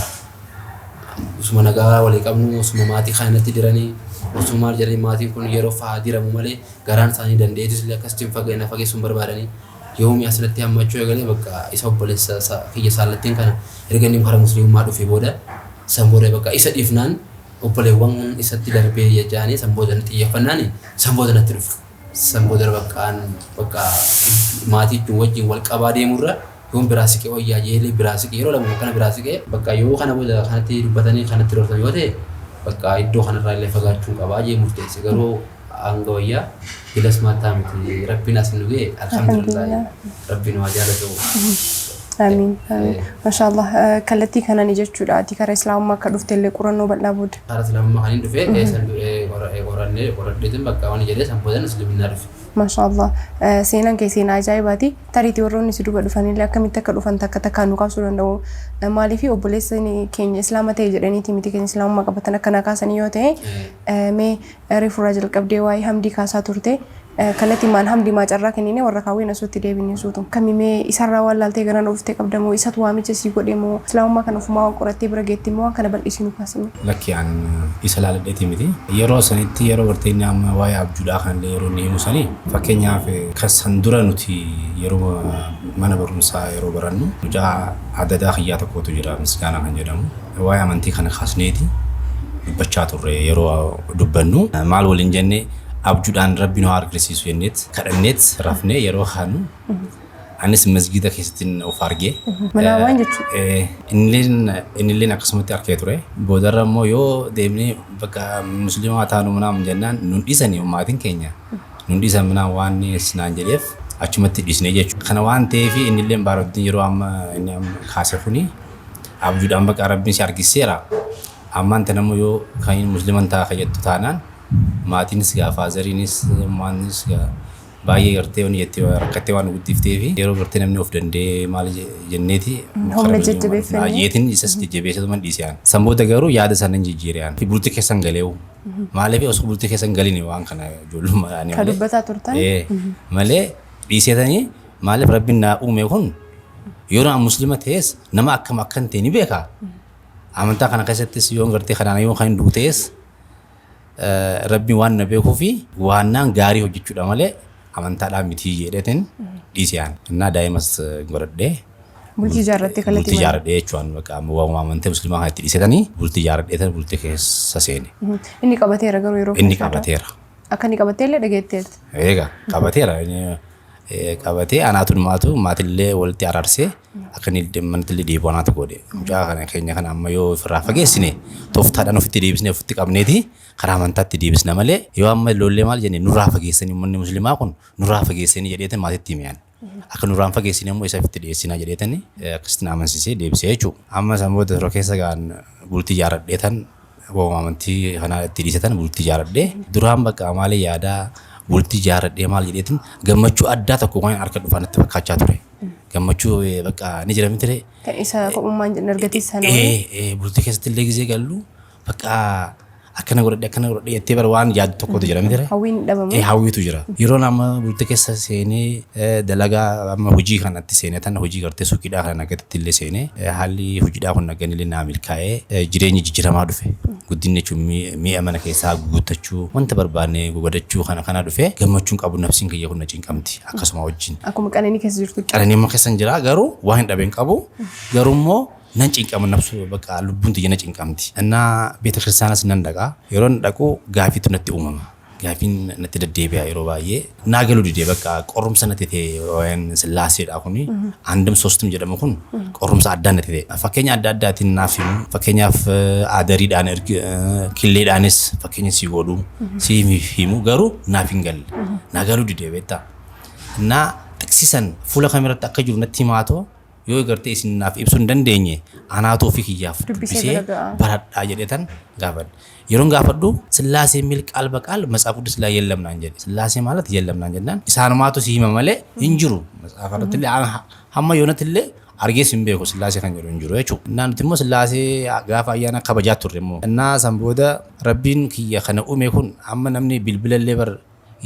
osuma nagaa walii qabnu osuma maatii kanatti diranii osuma maal jedhanii maatiin kun yeroo fa'aa diramu malee garaan isaanii danda'eetis illee akkasitti hin na fageessuu hin barbaadanii yoomii asirratti hammachuu eegalee bakka isa obboleessa kiyya saallattiin kana erga inni karaa musliimummaa dhufe booda san booda bakka isa dhiifnaan obboleewwan isatti darbee jecha'anii san booda xiyyeeffannaan san booda natti dhufe. San booda bakka bakka maatii wajjin wal qabaa deemurra yoon biraa siqee wayyaa jeelee biraa siqee yeroo lama kana biraa siqee bakka yoo kana booda kanatti dubbatanii kanatti loltan yoo ta'e bakka iddoo kanarraa illee fagaachuu qabaa jee murteesse garuu hanga wayyaa bilas maataa miti rabbiin as nu ga'e alhamdulillah rabbiin waa jaalatu. Amiin. Amiin. Mashaallah kallattii kanaan jechuudha. Ati karaa islaamummaa akka dhufte illee qorannoo bal'aa booda. Karaa islaamummaa kan hin dhufe qorannee qoradheetiin bakka waan jedhee san boodan islaminaa dhufe. Mashaallah seenaan kee seenaa ajaa'ibaati. Tariitii warroonni si duuba dhufanillee akkamitti akka dhufan takka takkaan nu kaasuu danda'u. Maaliif obboleessi keenya islaama ta'e jedhaniiti miti keenya islaamummaa qabatan akkana kaasanii yoo ta'e mee reefurraa jalqabdee waa'ee Hamdii kaasaa turte. Kallattii maan Hamdii maa carraa kennine warra kaawween asuutti deebinee suutu. Kamimee isarraa waan laaltee gara dhuftee qabda moo isatu waamicha sii godhe moo islaamummaa kana ofumaa waan qorattee bira geetti moo waan kana bal'isii nu kaasime. Lakki an isa laaladheeti miti. Yeroo sanitti yeroo gartee inni amma waa'ee abjuudhaa kanallee yeroo inni himu sanii fakkeenyaaf kan san dura nuti yeroo mana barumsaa yeroo barannu mucaa adadaa kiyyaa tokkotu jira Misgaanaa kan jedhamu. Waa'ee amantii kana kaasneeti dubbachaa turre yeroo dubbannu maal waliin jenne abjuudhaan rabbi nu haa argisiisu jenneet kadhanneet rafnee yeroo kaanu anis masgiida keessatti of argee. Manaawwan jechuudha. Innilleen akkasumatti arkee ture. Boodarra immoo yoo deemnee bakka musliimaa taanu manaan jennaan nun dhiisanii maatiin keenya nun dhiisan manaan waan naan jedheef achumatti dhiisnee jechuudha. Kana waan ta'eef innilleen baarottiin yeroo amma inni amma kaase kuni abjuudhaan bakka rabbiin si argisiiseera. Ammaan tana immoo yoo kan musliiman ta'a jettu taanaan maatiinis gaa faazariinis maanis gaa baay'ee gartee waan jettee rakkattee waan guddiftee fi yeroo gartee namni of danda'ee maal jenneeti Humna jajjabeeffannee. Yeetiin isas jajjabeessatu man dhiisee aan. San booda garuu yaada sana hin jijjiire aan. Bultii keessan galeewu. Maaliif osoo bultii keessan galini waan kana ijoollummaa Kan dubbataa turtan. Malee dhiiseetanii maaliif rabbiin naa uume kun yeroo an muslima ta'es nama akkam akkan ta'e ni beeka. Amantaa kana keessattis yoo gartee kanaan yoo kan du'u ta'es rabbiin waan na beekuu fi waan naan gaarii hojjechuudha malee amantaadhaan miti jedheetiin dhiisee aan. Innaa daa'imas godhadhee. Bultii ijaarrattee kallattii Bultii ijaarradhee jechuun bakka waamuma amantii musliimaa kanatti dhiisetanii bultii ijaarradhee bultii keessa seene. Inni qabateera garuu yeroo Inni qabateera. Akka inni qabatee illee dhageetteerti. Egaa qabateera. Qabatee anaatu maatu maatillee walitti araarsee akka inni manatti illee deebi'u anaatu godhe. Mucaa kana keenya kana amma yoo ofirraa fageessine tooftaadhaan ofitti deebisnee ofitti qabneeti karaa amantaatti deebisna malee yoo amma lollee maal jenne nurraa fageessanii uummanni musliimaa kun nurraa fageessanii jedheetan maatitti himeen. Akka nurraan fageessine immoo isa ofitti dhiyeessinaa jedheetani akkasitti na amansiisee deebisee jechuudha. Amma san booda yeroo keessa gaan bultii ijaarradheetan waamuma amantii kanaa itti dhiisetan bultii ijaarradhee duraan bakka maalii yaadaa bultii ijaarradhee maal jedheetin gammachuu addaa tokko waan harka dhufaa natti fakkaachaa ture. Gammachuu bakka ni jira miti ree. Kan isa kophummaan argate sana. Bultii keessatti illee gizee gallu bakka Akkana godhadhe, akkana godhadhe jettee bara waan yaaddu tokkotu jira miti ree? Hawwiin dhabamu. Ee, hawwiitu jira. Yeroon amma bultii keessa seenee dalagaa amma hojii kanatti seenee tan hojii gartee suuqiidhaa kana nagatti illee seenee, haalli hojiidhaa kun naggan illee naa milkaa'ee, jireenyi jijjiiramaa dhufe. Guddinni jechuun mi'a mana keessaa guuttachuu, wanta barbaanne godhachuu kana kana dhufe, gammachuun qabu, nafsiin kiyya kun na cinqamti akkasuma wajjin. Akkuma qananii keessa jirtutti. Qananii amma keessa hin jira, garuu waan hin dhabeen qabu, garuu immoo nan cinqama, nafsu bakka lubbuun tiyya na cinqamti. Innaa beeta kiristaanas nan dhaqa. Yeroo dhaqu gaafiitu natti uumama. Gaafiin natti deddeebi'a yeroo baay'ee. Naa galuu didee, bakka qorumsa natti ta'e. Waa'een sillaaseedha kuni. አንድም ሶስትም jedhamu kun qorumsa addaa natti ta'e. Fakkeenya adda addaatiin naaf himu. Fakkeenyaaf aadariidhaan, killeedhaanis fakkeenya si godhu, si himu, garuu naaf hin galle. Naa galuu didee beektaa. Innaa xiqsisan fuula kamirratti akka jiru natti himaatoo, yoo gartee isin naaf ibsuu hin dandeenye, anaatu ofii kiyyaaf dubbisee dubbisee bira ga'a. Baradhaa jedhetan gaafadhe. Yeroon gaafadhu ስላሴ የሚል ቃል በቃል መጽሐፍ ቅዱስ ላይ የለም naan jedhe. ስላሴ ማለት የለም naan jennaan isaanumaatu si hima malee hin jiru. Matsaafa irratti illee hamma yoonatti illee argees hin beeku, sillaasee kan jedhu hin jiru jechuudha. Innaa nuti immoo sillaasee gaafa ayyaana kabajaa turre immoo. Innaa san booda rabbiin kiyya kana uume kun, amma namni bilbila illee bar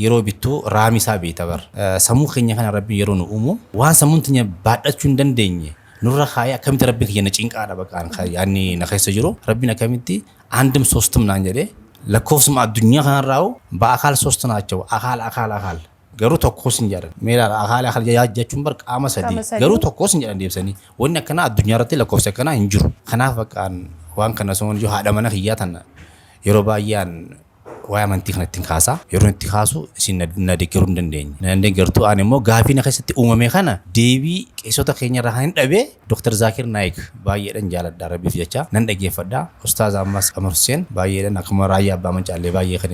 yeroo bittuu raamii isaa beekta bar. Sammuu keenya kana rabbiin yeroo nu uumu waan sammuun teenya baadhachuu hin dandeenye nurra kaayee, akkamitti rabbiin kiyya na cinqaadha, baqaan yaanni na keessa jiru, rabbiin akkamitti አንድም ሶስትም naan jedhee, lakkoofsuma addunyaa kanarraa በአካል ሶስት ናቸው፣ አካል አካል አካል garuu tokkos hin jedhan. Meelaadha, አካል አካል jechuun bar qaama sadii. Qaama sadii. Garuu tokkos hin jedhan deebisanii. Wanni akkanaa addunyaa irratti lakkoofsi akkanaa hin jiru. Kanaaf baqaan waan kana osoo jiru haadha mana kiyyaa tana yeroo baay'ee waa'ee amantii kana ittiin kaasaa. Yeroo itti kaasu isin na deeggaruu hin dandeenye. Na deeggartuu, ani immoo gaafii na keessatti uumame kana deebii qeessota keenya irraa kan hin dhabee, Dr. Zaakir Naayik baay'eedhaan jaaladha, rabbiif jecha nan dhaggeeffadha. Ustaaz ammas Qamar Hussein baay'eedhaan, akkuma raayyaa abbaa mancaallee baay'ee kan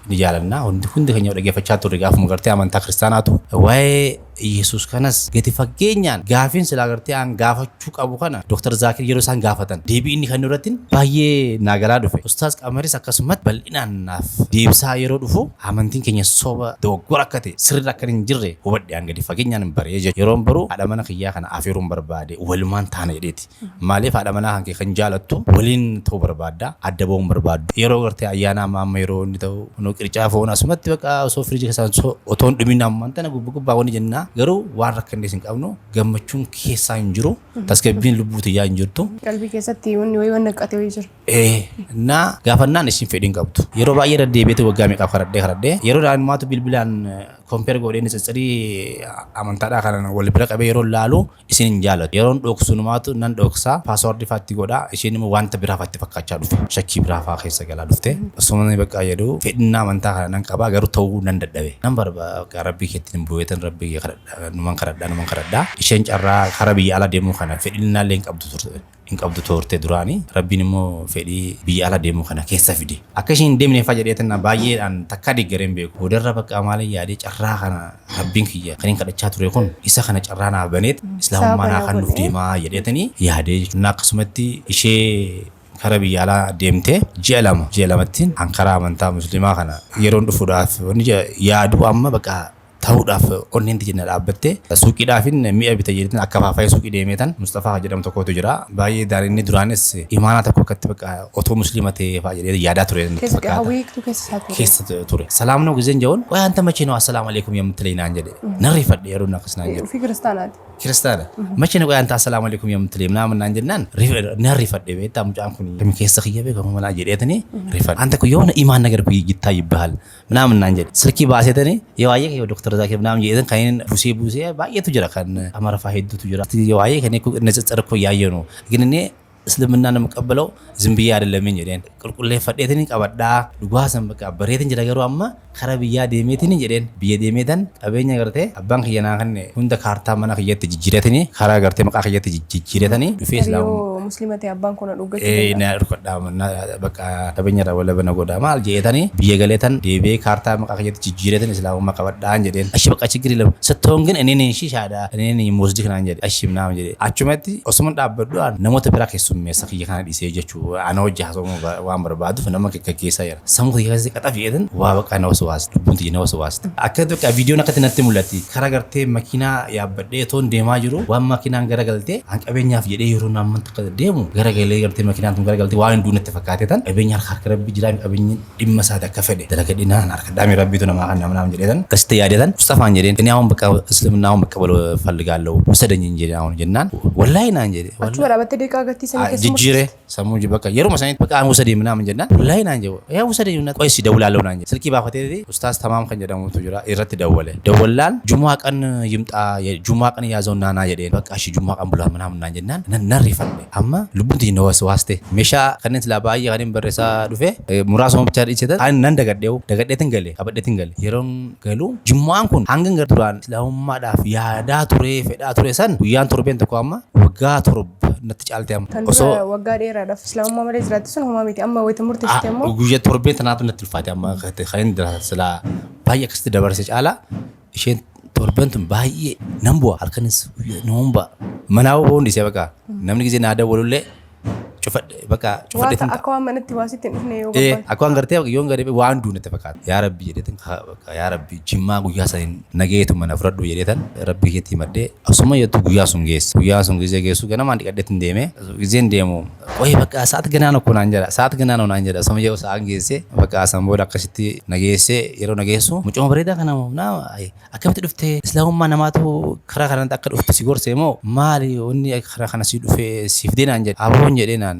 ni jaalanna. Hundi hundi keenya dhaggeeffachaa turre gaafuma gartee amantaa kiristaanaatu waa'ee Iyesuus kanas gadi fageenyaan gaafiin silaa gartee aan gaafachuu qabu kana Dr. Zaakir yeroo isaan gaafatan deebii inni kan irratti baay'ee naagalaa dhufe. Ustaaz Qamaris akkasumatti bal'inaan naaf deebisaa yeroo dhufu amantiin keenya soba, dogoggora akka ta'e, sirrii akka hin jirre hubadhe, aan gadi fageenyaan hin baree jechuudha. Yeroon baru haadha mana kiyyaa kana afeeruun barbaade, walumaan taana jedheeti. Maaliif, haadha manaa kan kee kan jaalattu waliin ta'uu barbaadda, adda ba'uun barbaaddu. Yeroo gartee ayyaana amma amma yeroo inni ta'u kunoo qircaa foon asumatti bakka osoo firiijii keessaan otoo hin dhumin ammaan tana gubbaa gubbaa wanni jennaa, garuu waan rakkannees hin qabnu, gammachuun keessaa hin jiru, tasgabbiin lubbuu tiyyaa hin jirtu. Qalbii keessatti wanni wayii waan naqate wayii jira. እና gaafannaan ishiin fedhii hin qabdu. Yeroo baay'ee deddeebi'eetu waggaa meeqaaf karadhee karadhee yeroo daa'immaatu bilbilaan compare godhee tsitsirii amantaadhaa kana wal bira qabee yeroo laalu isin hin jaalatu. Yeroon dhoksu numaatu nan dhoksaa, password faatti godhaa, isheen immoo wanta biraa faatti fakkaachaa dhufe. Shakkii biraa faa keessa galaa dhufte. Osuma bakka jedhu fedhinnaa amantaa kana nan qabaa, garuu ta'uu nan dadhabe. Nan barbaada, rabbii keetti hin bu'eetan, rabbii kee kadhadhaa, numan kadhadhaa, numan kadhadhaa. Isheen carraa karaa biyya alaa deemuu kana fedhinnaa illee hin qabdu turte. Hin qabdu turte duraanii, rabbiin immoo fedhii biyya ala deemuu kana keessa fide. Akka isheen hin deemne faa jedhee baay'eedhaan takka deeggaree hin beeku. Boodarra bakka maaliin yaadee, carraa kana rabbiin kiyya kan hin kadhachaa ture kun isa kana carraa naaf baneet islaamummaa naa kan nuuf deemaa jedheetanii yaadee jechuudha. Akkasumatti ishee kara biyya alaa deemtee ji'a 2, ji'a 2tti an karaa amantaa musliimaa kana yeroon dhufuudhaaf wanni yaadu amma bakka ta'uudhaaf onneen tiyya dhaabbatte, suuqiidhaafin mi'a bita jedheetin akka faafayee suuqii deemeetan Mustafaa jedhamu tokkotu jira. Baay'ee inni duraanis imaanaa tokko akkatti bakka otoo musliima ta'ee fa'aa jedhee yaadaa ture natti Keessa fakkaata. Hawwiitu keessa isaa ture. Keessa ture. ሰላም ነው ጊዜን ጀውን ቆይ አንተ መቼ ነው አሰላም አለይኩም የምትለኝ naan jedhe. Nan rifadhe yeroo inni akkas naan jedhu. Ofii kiristaanaati. Kiristaana. መቼ ነው ቆይ አንተ አሰላም አለይኩም የምትለኝ ምናምን naan jennaan nan rifadhe, beektaa, mucaan kun kam keessa kiyya beekamu manaa jedheetanii rifadhe. አንተ እኮ የሆነ ኢማን ነገር እኮ ይታይብሃል ምናምን naan jedhe. Silkii baaseetanii yoo waa'ee Dr. Zaakir ምናምን jedheetan kan inni buusee buusee baay'eetu jira, kan Amaarafaa hedduutu jira. Yoo waa'ee kan ንጽጽር እኮ እያየ ነው፣ ግን እኔ እስልምና የምቀበለው ዝም ብዬ አይደለም jedheen qulqulleeffadheetiin qabadhaa, dhugaa san bakka bareetin jira, garuu amma kara biyyaa deemeetiin jedheen, biyya deemeetan qabeenya gartee abbaan kiyya naa kanne hunda kaartaa mana kiyyatti jijjiiratanii, karaa gartee maqaa kiyyatti jijjiiratanii dhufee islaamummaa Yoo musliima ta'e abbaan kun dhuggachuu ee danda'a. Na dhukadhaa, bakka qabeenya irraa walaba na godha maal jedhetanii, biyya galeetan deebi'ee kaartaa maqaa kiyyatti jijjiiratan islaamummaa qabadhaan jedheen. እሺ በቃ ችግር የለም ስትሆን ግን እኔ ነኝ እሺ ሻዳ እኔ ነኝ የምወስድህ naan jedhe. እሺ ምናምን jedhe. Achumatti osuma dhaabbadhu namoota biraa keessummeessa. Keessummeessa kiyya kana dhiisee jechuu ana hojii haasawuu waan barbaaduuf nama gaggeessaa jira. Sammuu kiyya keessatti qaxaf jedhan waa bakka na waswaasti. Lubbuun tiyya na waswaasti. Akka bakka viidiyoon akkatti natti mul'atti. Karaa gartee makiinaa yaabbadhee toon deemaa jiru waan makiinaan garagaltee an qabeenyaaf jedhee yeroo namni takka deemu garagalee gartee makiinaan tun garagaltee waan hin duunetti fakkaate tan qabeenya harka harka rabbi jiraa qabeenyi dhimma isaati akka fedhe dalagadhinaan harka dhaame rabbiitu namaa kan nama jedhee tan akkasitti yaadee tan Mustafaan jedheen እኔ አሁን በቃ እስልምናውን መቀበል እፈልጋለሁ ውሰደኝ እንጂ አሁን jennaan wallahi naan jedhe. Achuma dhaabattee deeqaa agarsiisanii keessa Jijjiire sammuu bakka yeruma sanitti bakka aan ውሰደኝ ምናምን jennaan wallahi naan jedhe, yaa ውሰደኝ እና ቆይ እደውላለሁ naan jedhe. Silkii baafatee ustaaz Tamaam kan jedhamutu jira irratti dawwale. Dawwallaan jumaa ቀን ይምጣ ጁማ ቀን ያዘው ናና jedheen. በቃ እሺ ጁማ ቀን ብሏል ምናምን naan jennaan nan rifadhe. Amma lubbuun tiyya na waswaaste. Meeshaa kanneen silaa baay'ee kanneen barreessaa dhufe muraasuma bichaa dhiisetan ani nan dagadheewu dagadheetin gale qabadheetin gale. Yeroon galu jummaan kun hanga gara duraan islaamummaadhaaf yaadaa ture fedhaa ture san guyyaan torbeen tokko amma waggaa 7 natti caalte amma. Kan dura waggaa dheeraadhaaf islaamummaa malee jiraatti sun homaa miti, amma wayita murteessite immoo Guyyaa torbeen tanaatu natti ulfaate. Amma kan silaa baay'ee akkasitti dabarse caalaa isheen torban tun baay'ee nan bu'a, halkanis nan bu'a. Manaa bo'uun dhiisee bakka namni gisee naa dawwalullee cufadhe bakka Waa cufadheetin akka waan manatti waasitti hin dhufne yoo barbaade. Akka waan gartee yoon garee waan duune itti fakkaata. Yaa Rabbi jedheetin yaa Rabbi jimmaa guyyaa saniin nageetu mana fudhadhu jedheetan Rabbi keetti himadhee asuma jettu guyyaa sun geesse. Guyyaa sun gisee geessu ganamaan dhiqadheetin deeme. Giseen deemu qoy bakka sa'aat ganaa ነው እኮ naan jedha, sa'aat ganaa ነው naan jedha. Asuma yeroo sa'aan geesse bakka san booda akkasitti nageesse. Yeroo nageessu mucuma bareedaa kana naa akkamitti dhufte, islaamummaa namaatu karaa kanatti akka dhuftu si gorse moo maali, wanni karaa kana si dhufe siif dee naan jedhe. Aboon jedhee naan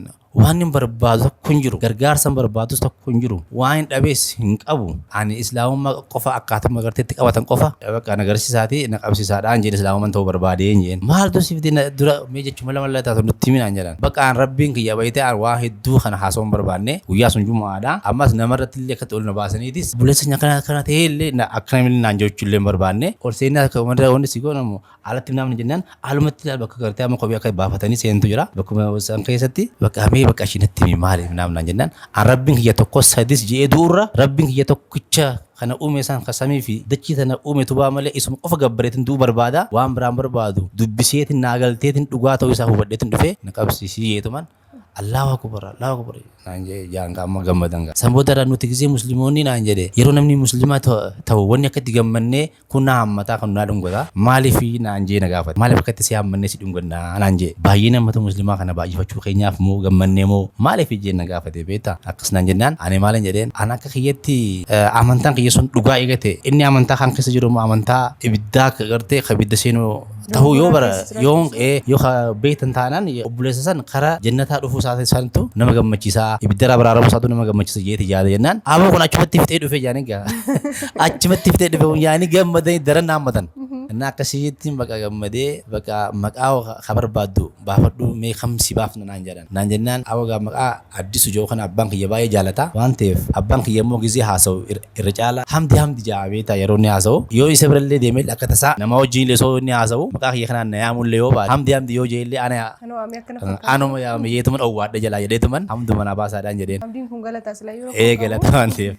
waan hin barbaadu tokko hin jiru, gargaarsa hin barbaadus tokko hin jiru, waan hin dhabees hin qabu, ani islaamummaa qofa akkaatuma garteetti qabatan qofa bakka na agarsiisaati na qabsiisaadhaan jedhe, islaamummaan ta'uu barbaadeen jeen. Maaltu siif dee dura mee jechuma lama lama taatu nutti himinaan jedhan. Bakka an rabbiin kiyya bayitee an waa hedduu kana haasawuu hin barbaanne, guyyaa sun jumaadha, ammas namarratti illee akkatti ol na baasaniitis buleessa kana kana ta'ee illee akkana naan jechuu illee hin barbaanne. Ol seenaa akka wanni si goonamu alatti namni jennaan alumatti ilaal bakka gartee amma kophee akka baafatanii seentu jira, bakkuma san keessatti bakka mee bakka isheen natti himi maali naan jennaan an rabbiin kiyya tokko sadis je'ee du'urra rabbiin kiyya tokkicha kana uume san ka samii fi dachii tana uume tubaa malee isuma qofa gabbareetin du'uu barbaada, waan biraan barbaadu dubbiseetin naa galteetin dhugaa ta'uu isaa hubadheetin dhufee na qabsiisii jeetuman Allahu akbar Allahu akbar naan jedhe jaan amma gammadan gaa. San booda nuti gisee musliimoonni naan jedhe yeroo namni musliimaa ta'u wanni akkatti gammannee kun na hammataa kan naa dhungataa maaliif naan jee na gaafate, maaliif akkatti si hammannee si dhungannaa naan jee, baay'ee namata musliimaa kana baay'ifachuu keenyaaf moo gammannee moo maaliif jee na gaafate beektaa. Akkas naan jennaan ani maalin jedheen, an akka kiyyatti amantaan kiyya sun dhugaa eegate inni amantaa kan keessa jiru immoo amantaa ibiddaa gartee ka ibidda seenuu ta'uu yoo bara yoo yoo beektan taanaan obboleessa san karaa jannataa dhufuu isaa santu nama gammachiisaa, ibidda baraaramu isaatu nama gammachiisa jeeti yaada jennaan aboo kun achumatti fixee dhufe jaanii gaa achumatti fixee dhufe yaanii gammadanii daran haammatan. Inni akkasitti bakka gammadee bakka maqaa ka barbaaddu baafadhu mee kam si baafna naan jedhan. Naan jennaan aboo gaa maqaa Addisu jiru kana abbaan kiyya baay'ee jaalata waan ta'eef abbaan kiyya immoo gizee haasa'u irra caala hamdi hamdi ja'a beektaa. Yeroo inni haasa'u yoo isa birallee deemee akka tasaa nama wajjin illee osoo inni haasa'u maqaa kiyya kanaan na yaamullee yoo baate hamdi hamdi yoo jeellee ana Kanoo amee akkana fakkaata. Anuma yaamiyyeetuman owwaadha jalaa jedheetuman hamduma naa baasaadhaan jedheen. Hamdiin kun galataa sila yeroo Ee galata waan ta'eef.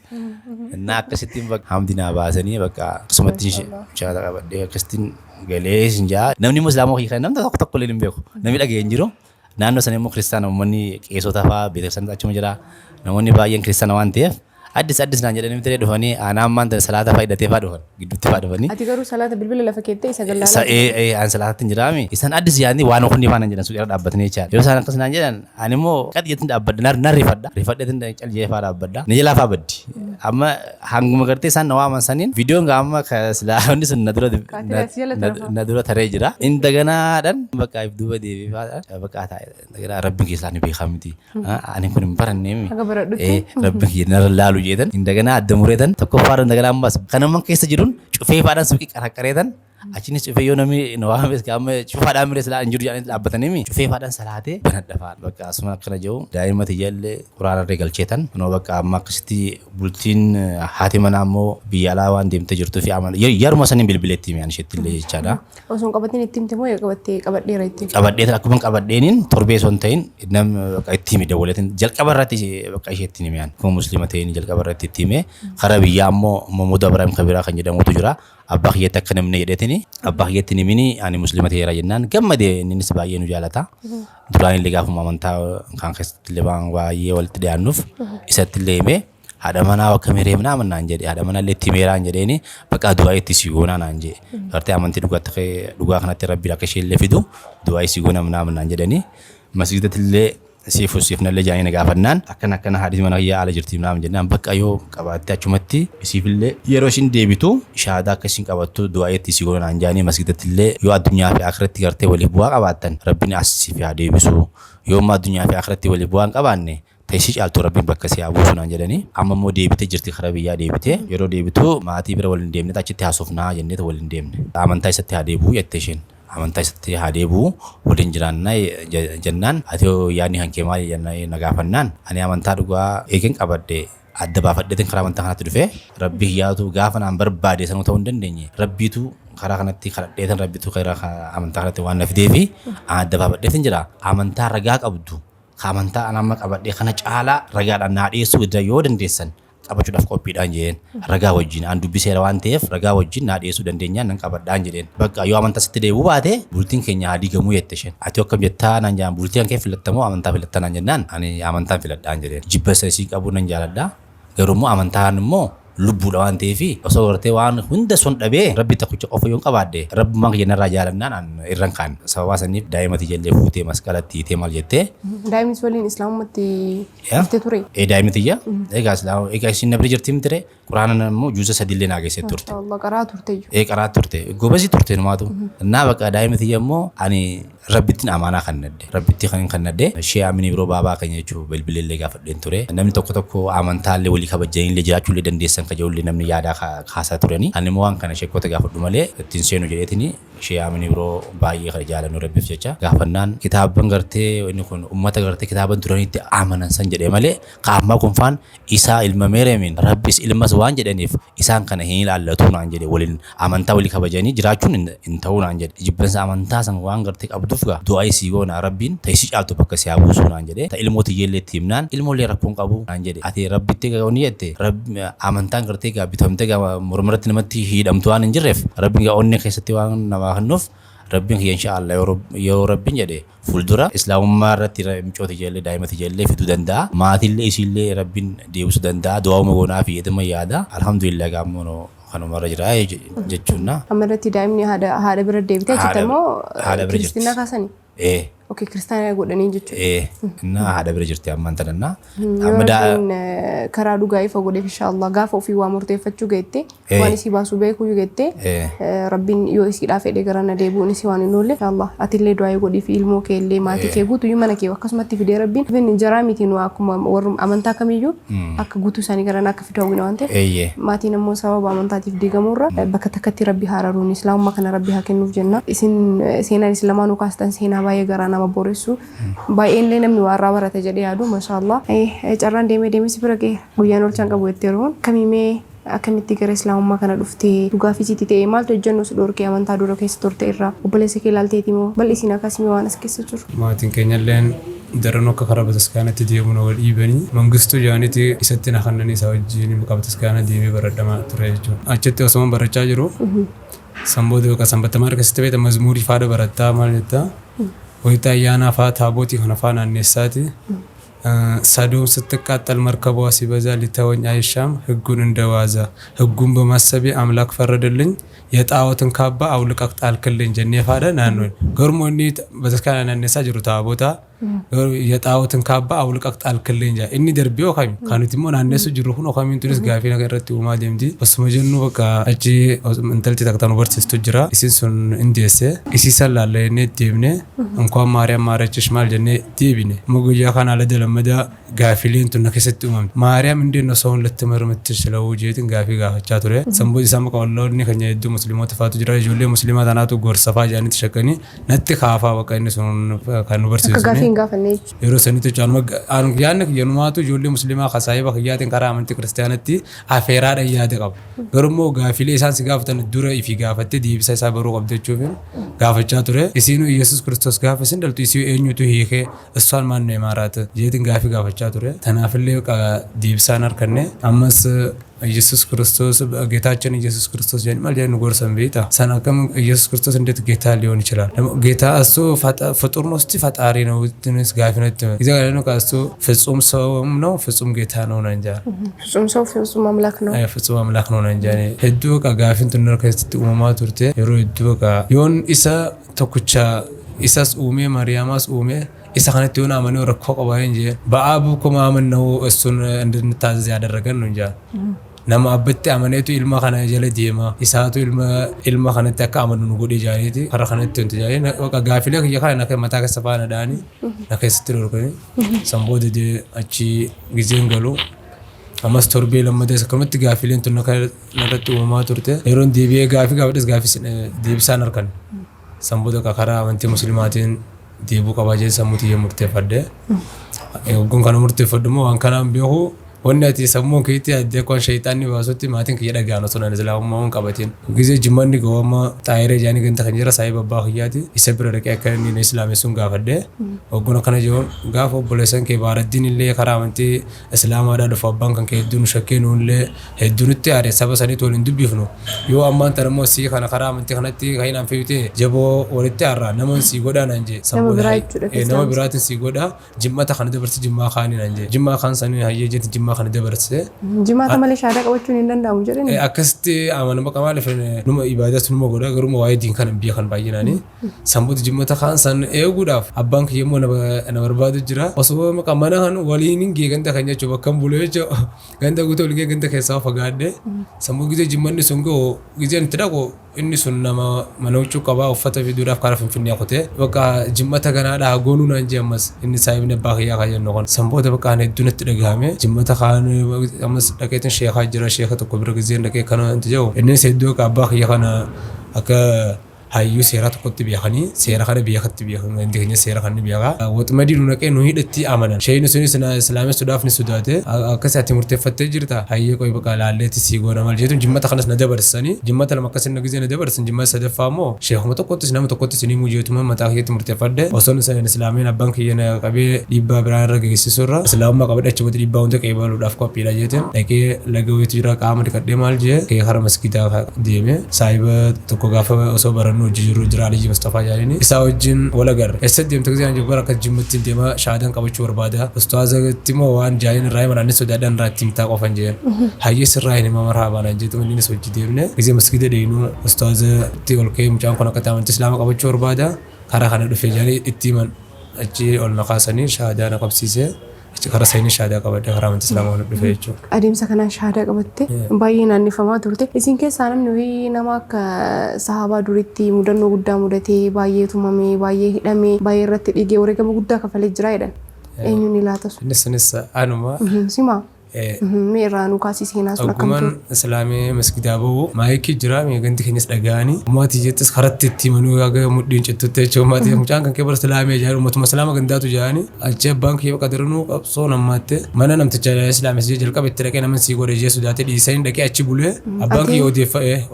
Innaa akkasittiin bakka hamdi naa baasanii bakka akkasumatti shaata qabadhee akkasittiin galee sin jaa. Namni immoo islaamoo kiyya kana namni tokko tokko illee hin beeku. Namni dhaga'ee hin jiru. Naannoo sana immoo kiristaana uummanni qeesota fa'aa beeksisanii achuma jira. Namoonni baay'een kiristaana waan ta'eef addis addis naan jedhanii mitee dhufanii aanaa ammaan tana salaata fa'aa hidhatee fa'aa dhufan gidduutti fa'aa dhufanii. Ati garuu salaata bilbila lafa keettee isa Sa gallaalaa. ee an salaatatti hin jiraami. Isaan addis yaadni waan kunni faana jedhan suuqii irra dhaabbatanii jechaadha. Yeroo isaan akkas naan jedhan ani immoo qad jettin dhaabbadha nan rifadha. Rifadheetin caljee fa'aa dhaabbadha. Ni jalaa fa'aa baddi. Amma hanguma gartee isaan na waaman saniin viidiyoon gaa amma silaa sun na dura Kaatee si jala tarafa. na dura taree jira. Indaganaadhaan bakka if duuba deebi'ee fa'aadhaan bakka taa'e indaganaa rabbiin keessaa ni beekaa miti. Ani kun hin baranneemi. Haga baradhutti. Ee rabbiin kiyya narra laalu jeetan indaganaa adda mureetan tokkoffaadhaan indaganaa ammas kanamman keessa jiruun cufee faadhaan suuqii qaraqqareetan achinis cufee yoo namni na waames qaama cufaadhaan miree silaa hin jiru jedhanii dhaabbatanii cufee faadhaan salaatee banadha faadha bakka asuma akkana jiru daa'ima tiyyaallee quraanarree galcheetan kunoo bakka amma akkasitti bultiin haati manaa immoo biyya alaa waan deemtee jirtuu fi yeruma saniin bilbileetti hime ani isheetti illee jechaadha. Osoo hin qabatin itti himte moo qabattee qabadheera itti? Qabadhee akkuma qabadheeniin torbee osoo hin ta'in namni bakka itti hime dawwaleetiin jalqaba irratti bakka isheetti hime ani akkuma musliima ta'een jalqaba irratti itti hime. Karaa biyyaa immoo Mahmuud Abrahaam Kabiraa kan jedhamutu jira, abbaa kiyyatti akka namni jedheetiin jedheeni abbaa kiyyatti hin himini ani muslima ta'eera jennaan gammadee innis baay'ee nu jaalata. Duraan illee gaafuma amantaa kan keessatti illee waan baay'ee walitti dhiyaannuuf isatti illee himee haadha manaa akka miree minaa naan jedhe haadha manaa illee itti himeeraan jedheeni bakka du'aa itti si goonaa naan jedhe. Gartee amantii dhugaa kanatti rabbi akka ishee illee fidu du'aa isii goona minaa naan jedhanii masgiidatti illee siif siifnallee jaanii na gaafannaan akkana akkana haadhi mana kiyyaa ala jirti minaa jennaan bakka yoo qabaatte achumatti isiifillee yeroo ishiin deebitu shahaadaa akka ishiin qabattu du'aa itti si goona naan jaanii masgiidatti illee yoo addunyaa fi akhiratti gartee waliif bu'aa qabaattan rabbiin as siif haa deebisu yoo immoo addunyaa fi akhiratti waliif bu'aa hin qabaanne ta'isii caaltu rabbiin bakka si haa buusu naan jedhanii amma immoo deebitee jirti karaa biyyaa deebitee yeroo deebitu maatii bira waliin deemne achitti haasofnaa jennee waliin deemne amantaa isatti haa deebi'u jette isheen amantaa isatti haa deebi'u waliin jiraannaa jennaan ati yoo yaadni kan kee maali jennaan na gaafannaan ani amantaa dhugaa eegeen qabadhe adda baafadheetiin karaa amantaa kanatti dhufe rabbi hiyyaatu gaafa naan barbaade sanuu ta'uu hin dandeenye rabbiitu karaa kanatti kadhadheetan rabbitu karaa amantaa kanatti waan na fideefi adda baafadheetiin jira amantaa ragaa qabdu ka amantaa an amma qabadhee kana caalaa ragaadhaan naa dhiyeessuu yoo dandeessan qabachuudhaaf qophiidhaan jedheen ragaa wajjin an dubbiseera waan ta'eef ragaa wajjin naa dhiyeessuu dandeenyaan nan qabadhaan jedheen bakka yoo amantaa sitti deebi'uu baate bultiin keenya haa diigamuu jette isheen ati akkam jettaa naan jedhan bultii kan kee filattamoo amantaa filattaa naan jennaan ani amantaan filadhaan jedheen jibba isa isii qabu nan jaaladha garuu immoo amantaan immoo lubbuudha waan ta'eef osoo gartee waan hunda sun dhabee rabbi tokkicha qofa yoo qabaadhe rabbummaan kiyya narraa jaalannaan an irran kaan sababaa saniif daa'imati jallee fuutee masqalatti hiitee maal jettee Daa'imnis waliin islaamummaatti dhuftee ture. Ee daa'imni tiyya egaa islaama egaa isin na bira jirti mitire quraana immoo juuza sadiillee naa geessee turte. Mashallah qaraa turte iyyuu. Ee qaraa turte gobasi turte numaatu. Naa bakka daa'imni tiyya immoo ani rabbittiin amaanaa kan nadde rabbitti kan kan nadde ishee amini biroo baabaa keenya jechuun bilbileellee gaafadheen ture. Namni tokko tokko amantaallee walii kabajaniillee jiraachuullee dandeessan kajaa'ullee namni yaadaa kaasaa turani. Ani immoo waan kana sheekota gaafadhu malee ittiin seenu jedheetini ishee amini biroo baay'ee kana jaalannu rabbiif jecha gaafannaan kitaaban gartee inni kun ummata gartee kitaaban duranitti amanan san jedhee malee qaammaa kunfaan isaa ilma meeremin rabbis ilmas waan jedhaniif isaan kana hin ilaallatu naan jedhe waliin amantaa walii kabajanii jiraachuun hin ta'uu naan jedhe jibbansa amantaa san waan gartee qabduuf gaa du'aa isii goona rabbiin ta isii caaltu bakka si haa buusu naan jedhe ta ilmoo tiyyeellee itti himnaan ilmoollee rakkoon qabu naan jedhe ati rabbitti gaa ni jette rabbi amantaan gartee gaa bitamtee gaa mormarratti namatti hidhamtu waan hin jirreef rabbiin gaa onnee keessatti waan namaa kennuuf rabbiin kiyya insha Allah yoo rabbiin jedhe fuuldura islaamummaa irratti micoota ijoollee daa'imata ijoollee fiduu danda'a maatiillee isiillee rabbiin deebisuu danda'a du'aa'uma goonaa fi jedhama yaada alhamdulillah gaammoo kanumarra jira jechuun na. Amma irratti daa'imni haadha bira deebitee achitti immoo Haadha bira jirti. kiristinaa kaasanii. Ee Okay, kiristaana godhanii jechuudha. Ee na haadha bira jirti ammaan tanannaa. Yoo Amma rabbiin karaa dhugaa ifa godheef inshallah gaafa ofii waa murteeffachuu geette waan isii baasuu beekuu geette rabbiin yoo isiidhaa fedhe gara na deebi'uun isii waan hin oolle inshallah atillee du'aa godhii fi ilmoo kee illee maatii kee guutuyyuu mana kee akkasumatti fidee rabbiin rabbiin jaraa miti nu akkuma warra amantaa kamiyyuu akka guutuu isaanii gara na akka fidu hawwina waan ta'eef Eeyyee. maatiin ammoo sababa amantaatiif diigamuurra bakka takkatti rabbi haararuun islaamummaa kana rabbi haa kennuuf jenna. Isin seenaan isin lamaanuu kaastan seenaa baay'ee garaa nama boreessu. Baay'een illee namni waa irraa barata jedhee yaadu mashallah. Carraan deemee deemee si bira ga'eera. Guyyaan oolchaan qabu jettee yeroon kamimee akkamitti gara islaamummaa kana dhuftee dhugaa fi sitti ta'e maaltu ejjennoo si dhorkee amantaa dura keessa turte irraa obboleessa kee ilaalteeti moo bal'isiin akkasii waan as keessa jiru. Maatiin keenya illeen daranuu akka karaa bataskaanatti deemuun wal dhiibanii mangistuu jaaniiti isatti na kannanii isa wajjin bakka bataskaana deemee baradhamaa ture jechuudha. Achitti osoo barachaa jiru sanboota yookaan sanbattamaa keessatti beekta mazmuurii faadha barattaa maal jettaa wayita ayyaanaa faa taabotii kana faa naanneessaati. ሰዶም ስትቃጠል መርከቧ ሲበዛ ሊተወኝ አይሻም ሕጉን እንደዋዛ ሕጉን በማሰቤ አምላክ ፈረደልኝ የጣዖትን ካባ አውልቀህ ጣልክልኝ ጀኔ ፋደ ናኖን ገርሞኒ በተስካና ናነሳ ጅሩ ታቦታ የጣዖትን ካባ አውልቀህ ጣልክልኝ ጃ inni darbee okami kanuti immoo naannessu jiru kun okamiin tunis gaafii naga irratti uumaa deemti osuma jennu bakka achi intalti takka nu barsiistu jira isin sun hin deesse isii san laalla jennee deemne እንኳን ማርያም ማረችሽ maal jennee deebine immoo guyyaa kana ala lammadaa gaafileen tun na keessatti uumamte maariyaam እንዴት ነው ሰውን ልትምር የምትችለው jeetiin gaafii gaafachaa ture sanboo isaa maqaa walloonni keenya hedduu musliimoota faatu jira ijoollee musliimaa tanaatu gorsa faa jedhanitti shakkanii natti kaafaa bakka inni sun kan nu Akka barsiisu gaafii hin gaafanne jechuudha. yeroo sanitti jechuun yaadni kiyyanumaatu ijoollee musliimaa ka saahiba kiyyaatiin karaa amantii kiristaanatti afeeraadhaan yaada qaba. Garuu gaafilee isaan si gaafatan dura ifi gaafattee deebisa isaa baruu qabdu jechuuf gaafachaa ture. Isiinuu Iyesuus Kiristoos gaafa isin dhaltu isii eenyutu hiikee እሷን ማን ነው የማራት jeetiin gaafii gaafachaa ture. Tanaafillee deebisaan harkanne ammas ኢየሱስ ክርስቶስ ጌታችን ኢየሱስ ክርስቶስ jedhanii maal jedhanii nu gorsan beektaa? San akkam ኢየሱስ ክርስቶስ እንዴት ጌታ ሊሆን ይችላል? ጌታ እሱ ፍጡር ነው እስቲ ፈጣሪ ነው ትንስ ጋፊነት ጊዜ ነው እሱ ፍጹም ሰውም ነው ፍጹም ጌታ ነው ነው እንጃ። ፍጹም ሰው ፍጹም አምላክ ነው። Ay, ፍጹም አምላክ ነው እንጃ። Hedduu baqa gaafin tun keessatti uumamaa turte yeroo hedduu baqa yoon isa tokkicha isas uumee Maariyaamaas uumee isa kanatti yoon amanee rakkoo qaba hin jee በአብ እኮ ማመን ነው እሱን እንድንታዘዝ ያደረገን ነው እንጃ። Nama abbatti amaneetu ilma kana jala deema, isaatu ilma kanatti akka amanu nu godhe jaaniiti karaa kanatti wanti jaanii baqa gaafilee kiyya kana na mataa keessa faana dha'anii na keessatti dhorkanii san booda achi gizeen galu ammas torbee lammatees akkanumatti gaafileen tun narratti uumamaa turte. Yeroon deebi'ee gaafii gaafadhes gaafii deebisaan harkan san booda karaa amantii muslimaatiin deebuu qabaa jee sammuu tiyya murteeffadhe. Hogguun kana murteeffadhu immoo waan kanaan beeku wanni ati sammuun keetti addee akka shayxaanni baasutti maatiin kiyya dhaga'an osoo ani islaamummaa hin qabatin. Gizee jimmanni gowwamma xaayiree jaanii ganta kan jira saayiba abbaa kiyyaati isa bira dhaqee akka inni islaamessuun gaafadhe. Hogguun akkana jiruun gaafa obboleessan kee baaraddiin illee karaa amantii islaamaadhaa dhufu abbaan kan kee hedduu nu shakkee nuun illee hedduu nutti aare saba saniitu waliin dubbifnu. Yoo ammaan tana immoo sii kana karaa amantii kanatti kan hin anfifte jaboo walitti aarraa nama sii godhaa naan jee. Nama biraa jechuudha. Nama biraatiin sii godhaa jimmata kana dabarsi jimmaa kaanii naan jee. Jimmaa kaan sanii hayyee jetti jimmaa kana dabarse. Jimaata malee shaadaa qabachuun hin danda'amu jedhani. Akkasitti amanama qaba maaliif numa ibaadaas numa godha garuu waa'ee diin kana biyya kan baay'inaani. Sanboota jimmata kaan san eeguudhaaf abbaan kiyya immoo na barbaadu jira. Osoo maqaa mana kan waliin hin gee ganda kan jechuun bakka hin bulee jechuudha. Ganda guutuu olgee ganda keessaa fagaadhe. Sammuu gizee jimmanni sun ga'u gizeen itti dhaqu inni sun nama mana huccuu qabaa uffata fiduudhaaf karaa Finfinnee kutee bakka jimmata ganaadhaa goonuu naan jee ammas inni saayibni abbaa kiyyaa kan jennu kun. Sanboota bakka ani hedduu natti dhagahame jimmata kaan ammas dhaqeetiin sheekaa jira sheeka tokko bira gizeen dhaqee kana wanti jedhu innis hedduu akka abbaa kiyya kana akka hayyuu seeraa tokkotti beekanii seera kana beekatti beekan gandi keenya seera kana beekaa. Waxmadii nu naqee nu hidhatti amanan. Sheeyni sunis islaamessuudhaaf ni sodaate akkas ati murteeffattee jirta hayyee qoy baqa laalleetti sii goona maal jeetuun jimmata kanas na dabarsanii jimmata lama akkasin na gizee na dabarsan jimmata sadaffaa immoo sheekuma tokkottis nama tokkottis ni muu jeetuma mataa kiyyatti murteeffadhe osoon islaameen abbaan kiyya na qabee dhiibbaa biraan irra geessisu irra islaamummaa qabadhe achi booda dhiibbaa hunda qeebaluudhaaf qophiidha jeetiin dhaqee laga wayiitu jira qaama dhiqadhee maal jee kee kara maskiidaa deeme saahiba tokko gaafa osoo barannu hojii jiru jira Aliyyi Mustafaa jedhanii isaa wajjin wal agarre. Eessatti deemte gisee ani bara akka jimmatti deema shaadan qabachuu barbaada. Ustaazatti immoo waan jaaniin irraa himan anis sodaadhaan irraa itti himtaa qofan jeen. Hayyee sirraa hin hima marhaabaa naan jeetu innis hojii deemne. Gisee maskiida deemnu ustaazatti ol ka'ee mucaan kun akka amantii islaama qabachuu barbaada. Karaa kana dhufee jedhanii itti himan achi ol na kaasanii shaadaa na qabsiisee achi karaa seenii shaadaa qabadhe karaa amantii islaamaa ol dhufee jechuudha. Adeemsa kanaan shaadaa qabatte baay'ee naannifamaa turte. Isin keessaa namni wayii nama akka sahaabaa duritti mudannoo guddaa mudatee baay'ee tumamee baay'ee hidhamee baay'ee irratti dhiigee wareegama guddaa kafalee jira jedhan. Eenyuun ilaata sun? Innis sunis anuma. Simaa? Mee irraa nu kaasii seenaa sun akkam Ogummaan ture? islaamii masgidaa bahu maayikii jira ganti keenyas dhaga'anii ummati jettis karatti itti himanuu haga mudhiin cittutti jechuudha ummati mucaan kan kee bara islaamii jedhan ummatuma islaama gandaatu jedhanii achi abbaan kiyya bakka daranuu qabsoo nammaatte mana namticha islaamis jalqaba itti dhaqee nama sii godhe jee sodaate dhiisanii dhaqee achi bulee abbaan kiyya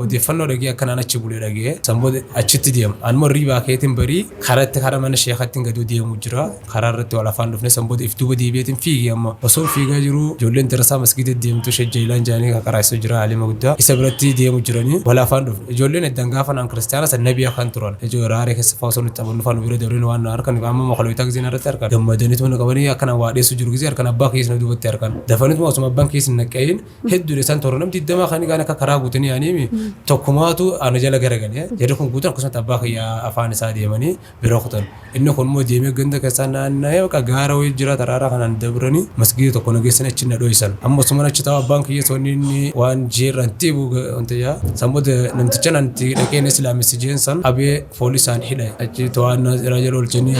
odeeffannoo dhagee akkanaan achi bulee dhagee san booda achitti deema anuma riibaa keetiin barii karatti kara mana sheekatti gaduu deemu jira karaa irratti wal afaan dhufne san booda if duuba deebi'eetiin fiigee amma osoo fiigaa jiruu ijoolleen darasaa masgiida deemtu Sheekh Jailaan jedhanii kan karaa isa jira alima guddaa isa biratti deemu jiranii wal afaan dhufne ijoolleen eddan gaafa naan kiristaana san nabii akkan turan ijoo raaree keessa fa'aa osoo nutti taphannu fa'aa nu bira dabreen waan na harkan amma makaloota giseen irratti harkan gammadaniitu mana qabanii akkana waa dheessu jiru gisee harkan abbaa keessa na duubatti harkan dafaniitu osuma abbaan keessa hin naqqayin hedduudha isaan toora namti digdamaa kan gaan akka karaa guutanii yaanii tokkumaatu ana jala garagalee jedhu kun guutan akkasumas abbaa kiyya afaan isaa deemanii bira kutan inni kun immoo deemee ganda keessaa naanna'ee bakka gaara wayii jira taraaraa kanaan dabranii masgiida tokko na geessan achi na dho'isan amma osuma achi taa'u abbaan kiyya soonni inni waan jeerran tiibu wanta jaa san booda namticha nanti dhaqeen islaamessi jeen san abee poolisaan hidhe achi to'annaa jira jala oolchanii.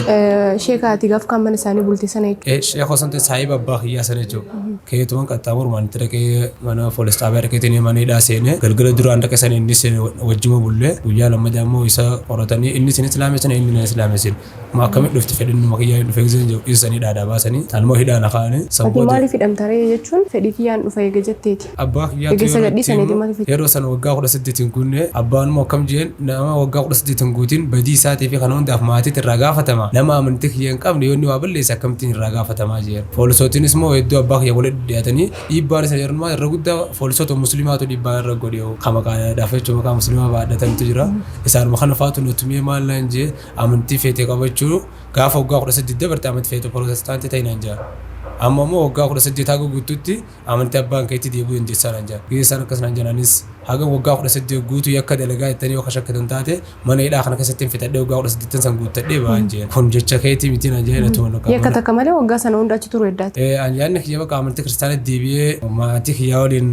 Sheeka ati gaaf kan mana isaanii bulte sana jechuudha. Sheekoo san ta'e saahiba abbaa kiyyaa sana jechuudha. Keetuman qaxxaamurumaan itti dhaqee mana poolis xaabiyaa dhaqeetiin mana hidhaa seenee galgala duraan dhaqe sana inni wajjuma bullee guyyaa lammataa immoo isa qoratanii inni isin islaamessan inni na islaamessin. Ma akkamitti dhufte fedhinuma kiyyaa hin dhufe giseen jiru isanii dhaadaa baasanii anmoo hidhaan akaane. Ati maaliif hidhamta ree jechuun Jechuun fedhii kiyyaan dhufa eega jetteeti. Abbaa kiyyaatu Eega isa yeroo itti gadhiisaniiti himu, maaliif yeroo sana waggaa 18 hin guunne. Abbaan immoo akkam jeen, nama waggaa 18 hin guutin badii isaatii fi kana hundaaf maatiitti irraa gaafatama, nama amantii kiyya hin qabne yoo inni waa balleesse akkamittiin irraa gaafatamaa jeen. Poolisootiinis immoo hedduu abbaa kiyya walitti dhiyaatanii dhiibbaan isa jedhanumaa irra guddaa poolisoota musliimaatu dhiibbaa irra godhe, kan maqaadhaaf jechuun maqaa musliimaa baadhatantu jira. Isaanuma kana faatu nu tumee maal naan jee, amantii feete qabachuu gaafa waggaa 18 dabarte amantii feete pirootestaantii ta'e naan jaa. Amma immoo waggaa 18 haga guutuutti amantii abbaan keetti deebi'uu dandeessaa naan jaa. Gisee isaan akkas naan jedhanis haga waggaa 18 guutuu yakka dalagaa jettanii yoo kashakkitan taate mana hidhaa kana keessatti hin fixadhee waggaa 18 san guuttadhee ba'aan jeen. Kun jecha keetii miti naan jedhee natuma naqaa. Yakka takka malee waggaa sana hunda achi turu heddaati. Ani yaadni kiyya bakka amantii kiristaanatti deebi'ee maatii kiyyaa waliin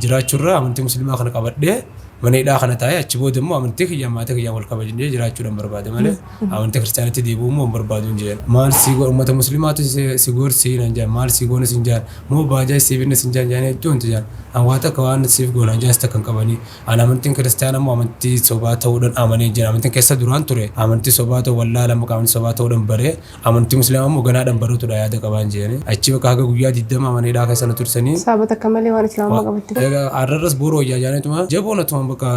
jiraachuurra amantii musliimaa kana qabadhee mana hidhaa kana taa'ee achi booda immoo amantii kiyya maatii kiyyaan wal kabajnee jiraachuudhaan barbaade malee amantii kiristaanatti deebi'uu immoo hin barbaadu hin jeen. Maal si godha, uummata musliimaatu si gorsii naan jedhan, maal si goone sin jedhan, moo baajaa si binne sin jedhan jedhanii hedduu wanti jedhan. An waa takka waan siif goona hin jedhan takka hin qabanii. An amantiin kiristaanaa immoo amantii sobaa ta'uudhaan amanee jira. Amantiin keessa duraan ture amantii sobaa ta'uu wallaala maqaa amantii sobaa ta'uudhaan baree amantii musliimaa immoo ganaadhaan baruutudha yaada qabaan jedhanii. Achi bakka haga guyyaa 20 mana hidhaa keessa na tursanii. Sababa takka malee waan islaamummaa qabatte. Egaa arrarras boru wayyaa jaanituma jaboon atuma bakka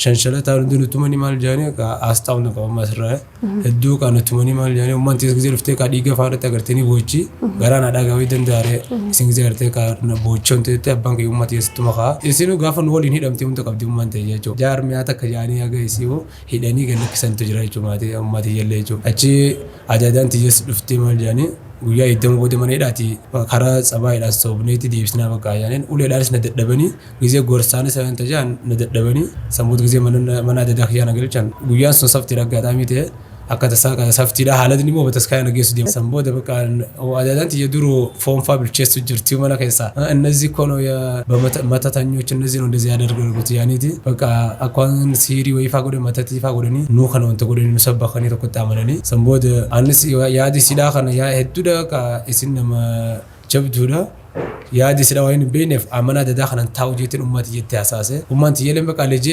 shanshalataa hundi nutumanii maal jaanii akka asxaa hunda qabama asirraa hedduu kan nutumanii maal jaanii ummaan tiis gisee dhuftee ka dhiiga afaan irratti agartanii boochi garaan haadhaa gaawii danda'are isin gisee agartee ka boochi wanti jettee abbaan kiyya ummaa tiisitti makaa isinuu gaafa nu waliin hidhamte hunda qabdi ummaan ta'e jechuudha. Jaarmiyaa takka jaanii haga isii hidhanii gad lakkisantu jira jechuudha maatii ummaa tiyyallee jechuudha. Achi adaadaan tiyyas dhuftee maal jaanii guyyaa 20 booda mana hidhaati karaa tsabaayiidhaan soobneeti deebisnaa bakka jaaniin uleedhaanis na dadhabanii gisee gorsaanis wanta jaan na dadhabanii sammuutu gisee mana adadaa kiyyaa na galchan. Guyyaan sun saftiidha, aggaataamii ta'e akka tasaa saftiidha, haalatni immoo bataskaaya na geessu deema. San booda bakka adaadaan tiyya duru foon faa bilcheessu jirti mana keessa. እነዚህ እኮ ነው መተተኞች እነዚህ ነው እንደዚህ ያደርጉት ያኒቲ በቃ akkaan siirii wayii faa godhan matatii faa godhanii nuu kana wanta godhanii nu sabbakanii tokkotti amananii. San booda anis yaadi sidhaa kana yaa hedduudha ka isin nama jabduudha. Yaadi sidhaa waan hin beekneef amana adadaa kanan taa'u jeetiin ummaati jettee hasaase. Ummaan tiyyeeleen በቃ ልጄ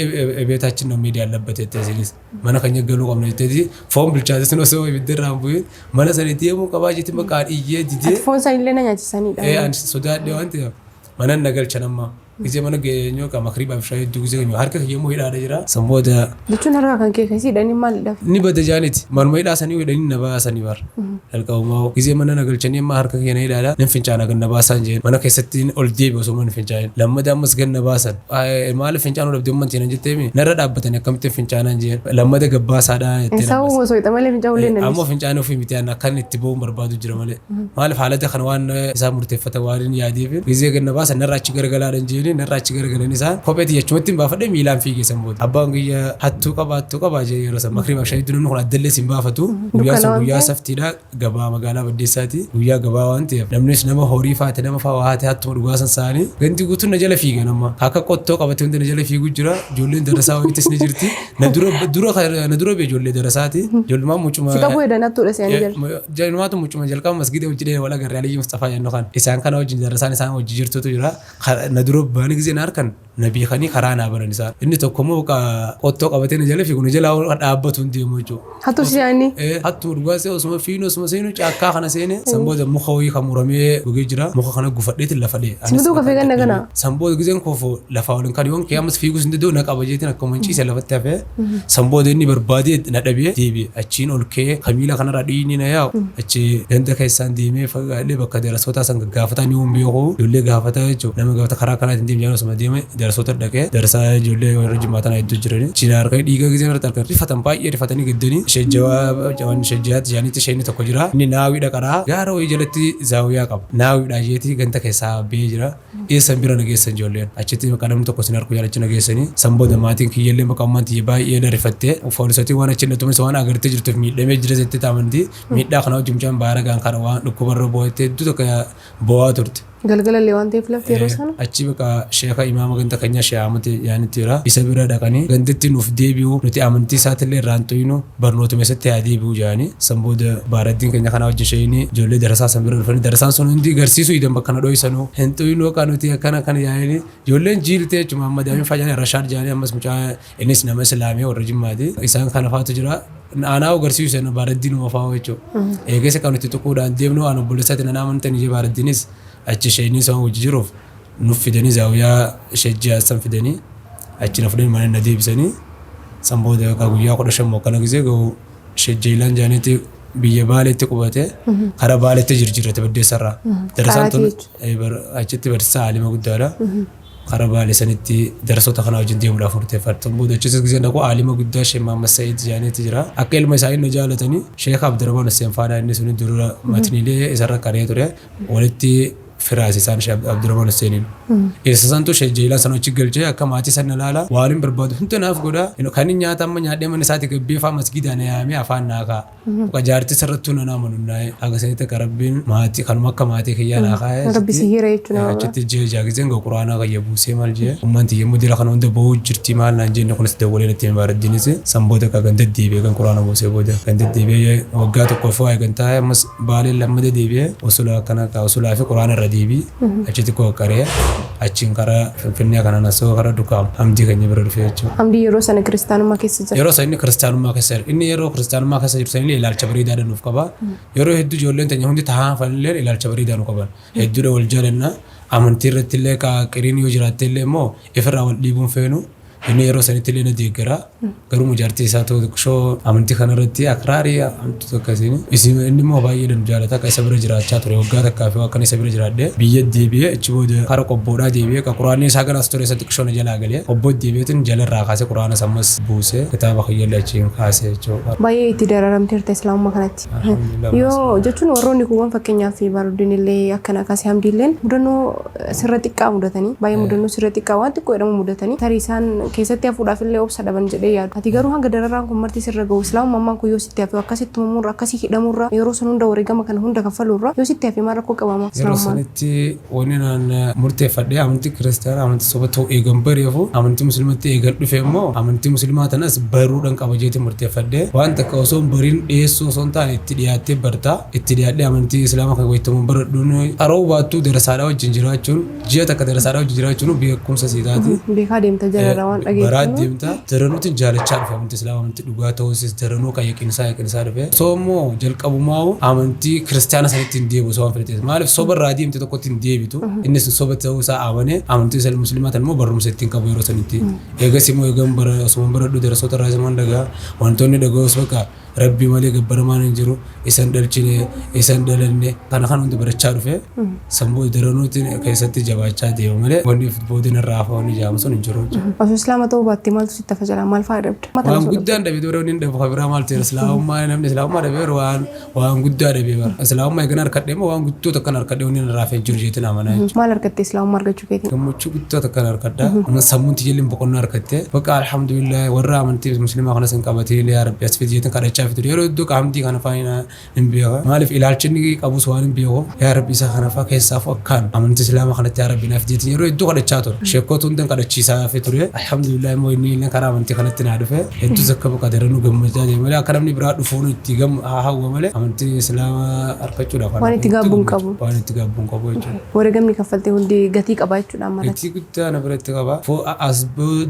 ቤታችን ነው መሄድ ያለበት jettee isinis mana keenya galuu qabna jetteeti foon bilchaates osoo ibidda irraa hin bu'in mana sana deemuu qabaa jeetiin bakka iyyee didee. Ati foon isaaniillee na nyaachisanidha. Ani sodaadhe waan ta'eef mana na galchan amma. Gisee mana geenyoo qaba makriibaaf shaayii hedduu gisee geenyoo harka kiyyammoo hidhaadha jira. San booda Jechuun harka kan kee keessi hidhanii maalidhaaf? Ni bada jaaniti. Manuma hidhaa sanii hidhanii na baasanii bar. Jalqabumaa gisee mana na galchanii amma harka kiyya na hidhaadha. Nan fincaana gan na baasan jeen. Mana keessatti ol deebi osoo mana fincaanin. Lammata ammas gan na baasan. Maaliif fincaanuu dhabdee ummantii nan jetteemi narra dhaabbatanii akkamittiin fincaanan jeen. Lammata gabbaasaadha jettee na Sababa baasan. osoo hidha malee fincaa'uu illee hin Ammoo dandeessu. fincaanii ofii miti ani akkan itti ba'uun barbaadu jira malee. Maaliif haalata kana waan isaan murteeffatan waan hin yaadeef gisee ganna baasan narra achi garagalaadhan jeeni narra achi garagalan isaan kophee xiyyaachumatti hin baafadhe miilaan fiigee san booda. Abbaan kiyya hattuu qaba hattuu qaba jee yeroo san makriibaaf shayiitti namni kun addallee sin baafatu. Guyyaa sun Dukkana waan guyyaa ta'eef. saftiidha gabaa magaalaa Baddeessaati. Guyyaa gabaa waan ta'eef namnis nama horii faate nama faa waa haate hattuma dhugaa san sa'anii ganti guutuun na jala fiigan amma. Akka qottoo qabate hundi na jala fiigu jira. Ijoolleen darasaa wayiitis ni jirti. Na dura dura na dura bee ijoollee darasaati. Ijoollumaan mucuma. Si qabuu heddan hattuudha se'anii jala. Jalmaatu mucuma jalqaba masgida hojii dhee wal agarre Aliyyi Mustafaa jennu kan isaan kana wajjin darasaan isaan hojii jirtutu jira. Na dura ba'anii gisee na harkan na beekanii karaa naa baran isaan. Inni tokko immoo qottoo qabatee na jala fiigu na jala dhaabbatu hin deemu jechuudha. Hattuu si se'anii. Hattuu dhugaa see osuma fiinu osuma seenu caakkaa kana seene san booda muka wayii kan muramee gogee jira. Muka kana gufadheetiin lafa dhee. Sibituu kafee ganna kana. San booda giseen koofu lafaa waliin kan yoon kee ammas fiigus hin danda'u na qaba jeetiin akkuma hin ciise lafatti hafee. San booda inni barbaadee na dhabee deebi'e achiin ol ka'ee kamiila kanarraa dhiigni na yaa'u achi ganda keessaan deemee fagaadhee bakka darasoota san gaggaafataa ni hin beeku ijoollee gaafataa jechuudha. Nama gaafata karaa kanaatiin deemu jaan osuma deeme darasoota dhaqee darasaa ijoollee warra jimmaa tana hedduu jirani. Achiin harka dhiiga giseen irratti harka rifatan baay'ee rifatanii gaddanii shejjawaa jawaan shejjaatti jaanitti isheen tokko jira. Inni naawiidha qaraa gaara wayii jalatti zaawiyaa qaba. Naawiidha jeetii ganda keessaa ba'ee jira. Eessan bira na geessan ijoolleen. Achitti maqaa namni tokko sin harku jaalachi na geessanii. San booda maatiin kiyyallee maqaa ummaan tiyya baay'ee na rifattee foolisotiin waan achi na tumes waan agartee jirtuuf miidhamee jira jettee taamantii miidhaa kana wajjin mucaan baara gaan kana waan dhukkubarra boo'ettee hedduu tokko boo'aa turte. Galgalallee waan ta'eef lafti yeroo sana. Achi bakka sheeka imaama ganda keenyaa Shee Ahmad yaanitti jira. Isa bira dhaqanii ganditti nuuf deebi'u nuti amantii isaatillee irraa hin xuyinu barnootuma isatti haa deebi'u jedhanii. San booda baaraddiin keenya kanaa wajjin sheeyini ijoollee darasaa san bira dhufanii darasaan sun hundi garsiisuu idan bakka na dhoysanuu hin xuyinu akka nuti akkana akkana jedhanii ijoolleen jiiltee jechuudha. Muhammad Amin faa jedhanii Rashaad jedhanii ammas mucaa innis nama Islaamii warra Jimmaati. Isaan kana faatu jira. Aanaa agarsiisu sana baaraddiin uma fa'aa jechuudha. Eegasa kan nuti tuquudhaan deemnu aan obboleessaatti nan amantan ijee baaraddiinis Achi isheenii isaan hojii jiruuf nuuf fidanii zaawiyaa shejjii san fidanii achi na fudhanii mana na deebisanii. San booda guyyaa 15 akkana gisee gahu shejjeelaan jaaniitti biyya Baaleetti qubate, karaa Baaleetti jirjirate Baddeessarraa. Darasaan tun achitti barsiisaa aalima guddaadha. Karaa Baalee sanitti darasoota kana wajjin deemuudhaaf murteeffadhe. San booda achis gisee dhaqu aalima guddaa Sheekh Mahammad Sa'iid jaaniitti jira. Akka ilma isaanii na jaalatanii Sheekh Abdurrahmaan Hussein Faanaa inni suni dura matniilee isarra qaree ture walitti firaas isaan Sheekh Abdurrahmaan Husseiniin. Isa santu Sheekh Jeelaan sana achi galchee akka maatii sana ilaala, waan hin barbaadu hunda naaf godha. Kan inni nyaata amma nyaadhee mana isaatti gabbee fa'aa masgiidaa na yaamee afaan naa kaa'a. Muka jaartii sarrattuu na amanu naa'e akka sanitti akka Rabbiin maatii kanuma akka maatii kiyyaa naa kaa'e. Rabbi si hira jechuudha. Achitti ji'a 6 giseen gaa quraanaa kiyya buusee maal jee ummaan tiyya immoo dira kana hunda ba'uu jirti maal naan jenne, kunis dawwalee natti hime Baaraddiinis. San booda akka kan deddeebi'e kan quraana buusee booda kan deddeebi'ee waggaa tokkoof waa'ee kan taa'e, ammas Baaleen lammata deebi'ee usulaa akkana ka usulaa fi quraana irra deebii achitti koo qaree achiin karaa Finfinnee kanaan asoo karaa Dukaam Hamdii keenya bira dhufee jechuudha. Hamdii yeroo sana kiristaanummaa keessa jira. Yeroo sana inni kiristaanummaa keessa jira. Inni yeroo kiristaanummaa keessa jiru sanillee ilaalcha bareedaadha nuuf qaba. Yeroo hedduu ijoolleen teenya hundi tahaa hafanillee ilaalcha bareedaa nu qaban. Hedduudha wal jaalanna. Amantii irratti illee qiriin yoo jiraatte illee immoo ifirraa wal dhiibuun feenu. Inni yeroo sanitti illee na deeggara. Garuu jaartii isaa tokko amantii kanarratti akraarii hamtu akkasiin. Isin inni immoo baay'ee nu jaalata, akka isa bira jiraachaa ture waggaa takkaa fi akkan isa bira jiraadhe biyya deebi'ee, achi booda kara qobboodhaa deebi'ee ka quraanni isaa garas ture isa xiqqishoo na jalaa galee qobboo deebi'eetiin jalarraa kaasee quraana ammas buusee kitaaba kiyyallee achiin kaasee jechuudha. Baay'ee itti dararamteerta islaamummaa kanatti. Alhamdulillah. Yoo jechuun warroonni kuuwwan fakkeenyaaf Baaruddiin illee akkana kaasee Hamdii illeen mudannoo sirra xiqqaa mudatanii, baay'ee mudannoo sirra xiqqaa waan xiqqoo jedhamu mudatanii tarii isaan keessatti hafuudhaaf illee obsa dhaban jedhee yaadu. Ati garuu hanga dararaan kun marti sirra gahu islaamummaan kun yoo sitti hafe akkasitti tumamurra, akkasii hidhamurra, yeroo san hunda wareegama kana hunda kaffaluurra yoo sitti hafe maal rakkoo qabama Yeroo islaamummaan? sanitti wanni naan murteeffadhee amantii kiristaanaa amantii soba ta'uu eegan bareefu, amantii musliimatti eegan dhufe immoo amantii musliimaa tanas baruudhaan qaba jeetiin murteeffadhee, waan takka osoo hin bariin dhiyeessuu osoo hin taane itti dhiyaattee bartaa. Itti dhiyaadhee amantii islaamaa kan wayitamuun baradhuun qaroo baattuu darasaadhaa wajjin jiraachuun, ji'a takka darasaadhaa wajjin jiraachuun beekumsa sii taati. Beekaa deemta jalarraa waan Baraa dhageessu. Deemta daranuutiin jaalachaa dhufe amantii islaamaa amantii dhugaa ta'uusis daranuu kan yaqiinsaa yaqiinsaa dhufe. Osoo immoo jalqabumaa'u amantii kiristaana sanitti hin deebi'u osoo waan filatees, maaliif soba irraa deemte tokkotti hin deebitu. Innis soba ta'uu isaa amane, amantii isa musliimaa tan immoo barumsa ittiin qabu yeroo sanitti. Eegas immoo eegan bara osuma baradhu darasoota irraa isumaan dhagaa wantoonni dhaga'us bakka Rabbi malee gabbaramaan hin jiru, isan dhalchine, isan dhalanne, kana kan hundi barachaa dhufe. Sammuu daranuutiin keessatti jabaachaa deema malee wanni booda narraa hafa wanni jaamu sun hin jiru jechuudha. Osoo islaama ta'uu baatte maaltu sitti hafa jala, maal fa'aa dhabda? Waan guddaan dhabe dura wanni hin dhabu kan biraa maal ta'e, islaamummaa namni islaamummaa dhabe yeroo waan guddaa dhabe bara. Islaamummaa eegan harkadhe immoo waan guddoo takkan harkadhe, wanni narraa hafe hin jiru jeetiin amanaa jechuudha. Maal argatte islaamummaa argachuu keetiin? Gammachuu guddaa takkan harkadha. Sammuun tiyyallee boqonnaa argatte. Bakka alhamdulillah warra amantii musliimaa kanas hin qabatin yaa Rabbi as fidi jeetiin kadhachaa fi ture. Yeroo hedduu qaamtii kana fa'aa hin beeka. Maaliif ilaalchi inni qabus waan hin beeku. Yaa Rabbi isa kana fa'aa keessaafuu akkaan amantii islaamaa kanatti yaa Rabbi naaf jeetiin yeroo hedduu kadhachaa ture. Sheekota hundan kadhachiisaa fi ture. Alhamdulillah immoo inni illee karaa amantii kanatti naa dhufe. Hedduu zakka bakka daranuu gammachaa deema malee akka namni biraa dhufuun itti gam hawwa malee amantii islaamaa argachuudhaaf Waan itti gaabbuun qabu. Waan itti gaabbuun qabu jechuudha. Wareegamni kaffalte hundi gatii qaba jechuudha amma irratti. Gatii guddaa na biratti qaba. As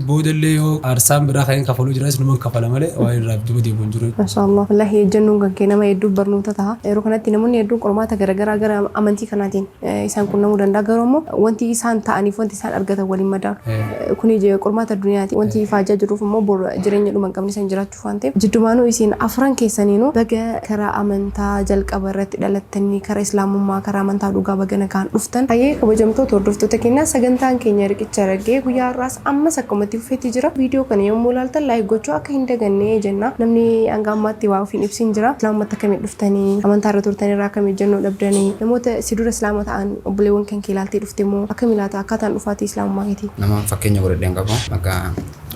boodallee yoo aarsaan biraa kan hin kafaluu jiraas numa kafala malee waan irraa duuba deebi'u hin jiru. Masha Allah. Wallahi ejjennoon kan kee nama hedduuf barnoota ta'a. Yeroo kanatti namoonni hedduun qormaata garaagaraa gara amantii kanaatiin isaan qunnamuu danda'a. Garuu immoo wanti isaan ta'aniif wanti isaan argatan waliin madaalu. Kuni qormaata addunyaati. Wanti ifaajaa jiruuf immoo bor jireenya dhuma hin qabne san jiraachuuf waan ta'eef. Jiddumaanuu isin afran keessaniinuu baga karaa amantaa jalqaba irratti dhalattanii karaa islaamummaa karaa amantaa dhugaa baga nagaan dhuftan. Hayyee kabajamtoota hordoftoota keenyaa, sagantaan keenya Riqicha Raggee guyyaa har'aas ammas akkuma itti fufetti jira. Viidiyoo kana yommuu ilaaltan like gochuu akka hin daganne jenna. Namni hanga ammaatti waa ofiin ibsin jira. Islaamummaatti akkamiin dhuftanii, amantaa irra turtan irraa akkamiin ejjennoo dhabdanii, namoota si dura islaama ta'an obboleewwan kan kee ilaaltee dhufte immoo akkami laata akkaataan dhufaatii islaamummaa keetii? Nama fakkeenya godhadheen qabu. Bakka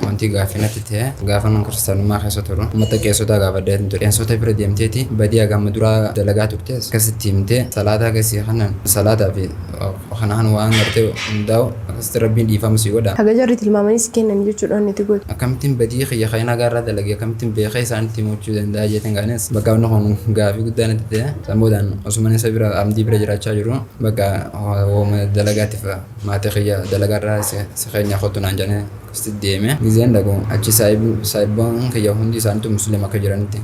wanti gaaffii natti ta'e gaafa nan kiristaanummaa keessa turu uummata qeessotaa gaafadhee ture. Qeessota bira deemteeti badii hagama duraa dalagaa turtes akkasitti himtee salaataa gasii kanan salaataa fi Kanaan waan gartee hundaa'u akkasitti Rabbiin dhiifama si godha. Haga jarri tilmaamanii si kennan jechuudha inni itti gootu. Akkamittiin badii kiyya kan nagaa dalagee akkamittiin beekee isaanitti himachuu danda'a jeetiin kaanis bakka inni kun gaafii guddaa natti ta'e. Sammuudhaan osuma isa bira amdii bira jiraachaa jiru bakka hooma dalagaatiif maatii kiyya dalagaarraa si keenya kottu naan jedhanii akkasitti deeme. Gizeen dhaqu achi saayibboon kiyya hundi isaaniitu musliima akka jiranitti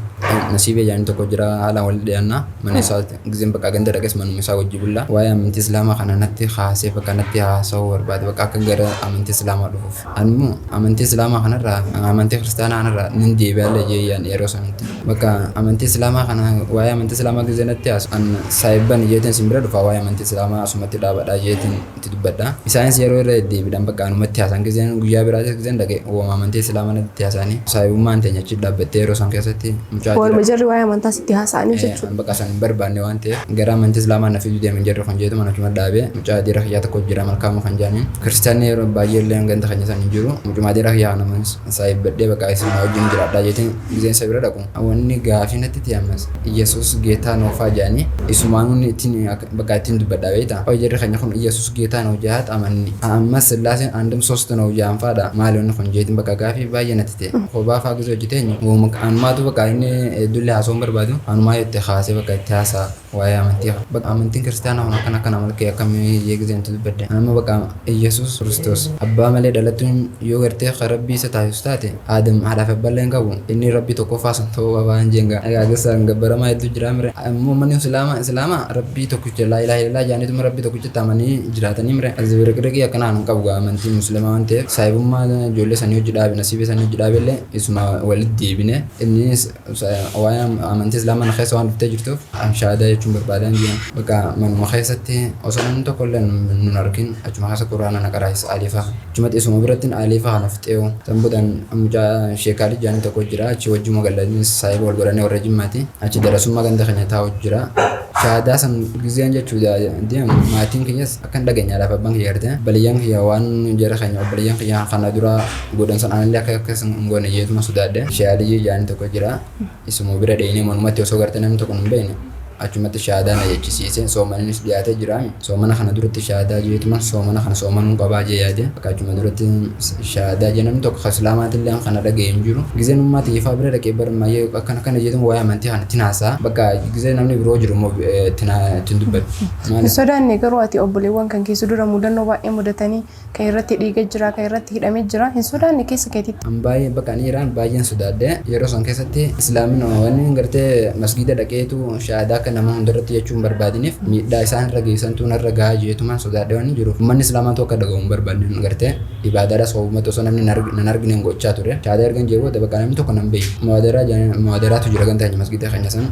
nasiibee jedhanii tokko jira haalaan wal dhiyaannaa mana isaatti gizeen bakka ganda dhaqes manuma isaa wajji bulla. Waa'ee amantii islaamaa kana natti haasee bakka natti haasa'uu barbaade bakka akka gara amantii islaamaa dhufuuf. Ani immoo amantii islaamaa kanarraa amantii kiristaanaa kanarraa nan deebi'allee jeeyyaan yeroo sanatti. Bakka amantii islaamaa kana waa'ee amantii islaamaa gizee natti haasu an saayibban jeetiin sin bira dhufa waa'ee amantii islaamaa asumatti dhaabadhaa jeetiin itti dubbadha. Isaanis yeroo irra deddeebiidhaan bakka anumatti haasan gizeen guyyaa biraatis gizeen dhaqe uumama amantii islaamaa natti haasanii saayibummaan teenya achi dhaabbattee yeroo san keessatti mucaa Waluma jarri waa'ee amantaa sitti haasa'anii jechuudha. Bakka isaan hin barbaanne waan ta'eef gara amantii islaamaa na fiduu deeman jarri kan jeetu mana achuma dhaabee mucaa dhiira kiyyaa tokko jira malkaama kan jedhaniin kiristaanni yeroo baay'ee illee ganda keenya san hin jiru mucuma dhiira kiyyaa kana saayibbadhee bakka isin wajjin jiraadhaa jeetiin gizeen isa bira dhaqu wanni gaafii natti ta'e ammas Iyesuus geetaa noofaa jedhanii isumaan ittiin bakka ittiin dubbadhaa beektaa hoo jarri keenya kun Iyesuus geetaa noo jahat amanni ammas sillaaseen andum sost noo jahan faadha maali wanni kun jeetiin bakka gaafii baay'ee natti ta'e kophaa faa gizee hojjeteen anumaatu bakka inni hedduullee haasa'uu hin barbaadu anumaa itti haasee bakka itti haasa'a waa'ee amantii bakka amantiin kiristaanaa kun akkana akkana malkee akkamii gizeen itti dubbadde amma bakka Iyesuus Kiristoos abbaa malee dhalattuun yoo gartee rabbii isa taasisu taate Aadam haadhaaf abbaallee hin qabu inni rabbii tokkoffaa sun ta'uu qaba hin jenga egaa gisa gabbaramaa hedduu jira mire ammoo manni islaamaa rabbii tokkicha laa ilaaha illallah jedhaniituma rabbii tokkichatti amanii jiraatanii mire zibiriqiriqii akkanaa hin qabu gaa amantiin musliimaa waan ta'eef saahibummaa ijoollee sanii hojii dhaabe nasiiba sanii hojii dhaabe illee isuma walitti deebine innis waa'ee amantii islaamaa na keessa waan dhuftee jirtuuf shahaadaa jechuun barbaadan jira bakka manuma keessatti osoo namni tokko illee nun argin achuma keessa quraana na qaraasisa aliifa achumatti isuma biratti aliifa kana fixeewu sanboodaan mucaa sheekaalii jaanii tokko jira achi wajjuma galanii saahiba wal godhanii warra jimmaati achi darasummaa ganda keenya taa'u jira shahaadaa san gizeen jechuu deemu maatiin kiyyas akka hin dhageenyaadhaaf abbaan kiyya gartee baliyyaan kiyya waan jara keenya obboleeyyan kiyya kana dura godhan san anillee akka akkas hin goone jeetuma sodaadhe sheekaalii jaanii tokko jira isuma bira dheenee manumatti osoo gartee namni tokko hin beekne achumatti shahaadaa na jechisiise soomaninis dhiyaatee jira soomana kana duratti shahaadaa jeetuma soomana kana soomanuu qabaa jee yaade bakka achuma duratti shahaadaa jee namni tokko islaamaatillee kana dhaga'e hin jiru gizeen ummaati ifaa bira dhaqee barmaayee akkana kana jeetuma waa'ee amantii kana ittiin haasa'a bakka gizee namni biroo jiru immoo ittiin dubbatu. Hin sodaanne garuu ati obboleewwan kan keessa dura mudannoo baay'ee mudatanii kan irratti dhiigee jira kan irratti hidhamee jira hin sodaanne keessa keetitti. An baay'ee bakka ani iraan baay'een sodaadhe yeroo san keessatti islaamin wanni gartee masgiida dhaqeetu shahaadaa akka nama hundarratti jechuun barbaadiniif miidhaa isaan irra geessantu narra gahaa jeetumaan sodaadhe waan jiruuf uummanni islaamaa tokko dhaga'uu hin barbaadne gartee ibaadaadhaas ho'umatti osoo namni nan argine hin gochaa ture shahaadaa ergan jee booda bakka namni tokko nan beeku muwaadaraa jira ganta keenya masgiida keenya san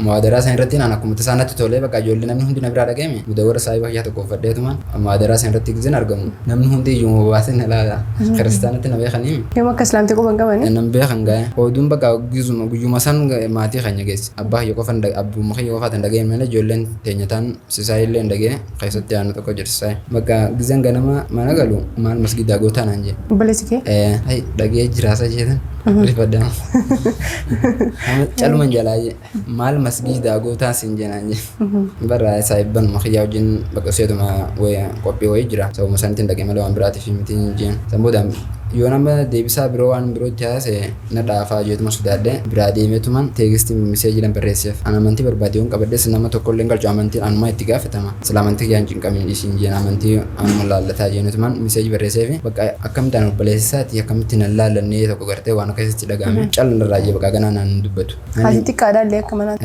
muwaadaraa san irratti naan akkuma tasaa natti tolee bakka ijoollee namni hundi na biraa dhaga'eme mudawwara saahiba kiyyaa tokko uffadheetumaan muwaadaraa san irratti gizeen argamu namni hundi iyyuu baasee na laala kiristaanatti na beekanii Yoom akka islaamte quban qabanii? Nan beekan gaa'e oduun bakka gizuma guyyuma san maatii keenya geesse abbaa kiyya qofan abbuma kiyya qofaatan dhaga'e malee ijoolleen teenya taan sisaa illee hin dhaga'e keessatti aanu tokko jira sisaa bakka gizeen ganama mana galu maal masgidaa gootaa naan jee. Obboleessi kee? Hay dhaga'ee jiraasa jeetan rifadhaa. Caluman jalaa jee maal masgidaa gootaa siin jeenaan jee. Barra saahibban kiyyaa wajjin bakka seetuma qophii wayii jira sababuma sanitti hin dhaga'e malee waan biraatiif miti jeen. San booda yoo nama deebisaa biroo waan biroo itti haase na dhaafaa jeetuma sodaadhe biraa deemeetuman teegistii miseejii lan barreesseef an amantii barbaade yoon qabadhes nama tokko illee galchu amantii anumaa itti gaafatama sila amantii kiyyaan cinqamin dhiisiin jeen amantii anuma laallataa jeenutuman miseejii barreesseef bakka akkamitti an obboleessaati akkamitti nan laallannee tokko gartee waan akkasitti dhaga'ame callarraa jee bakka ganaa naan dubbatu. Ati xiqqaadhaa illee akka manaatti.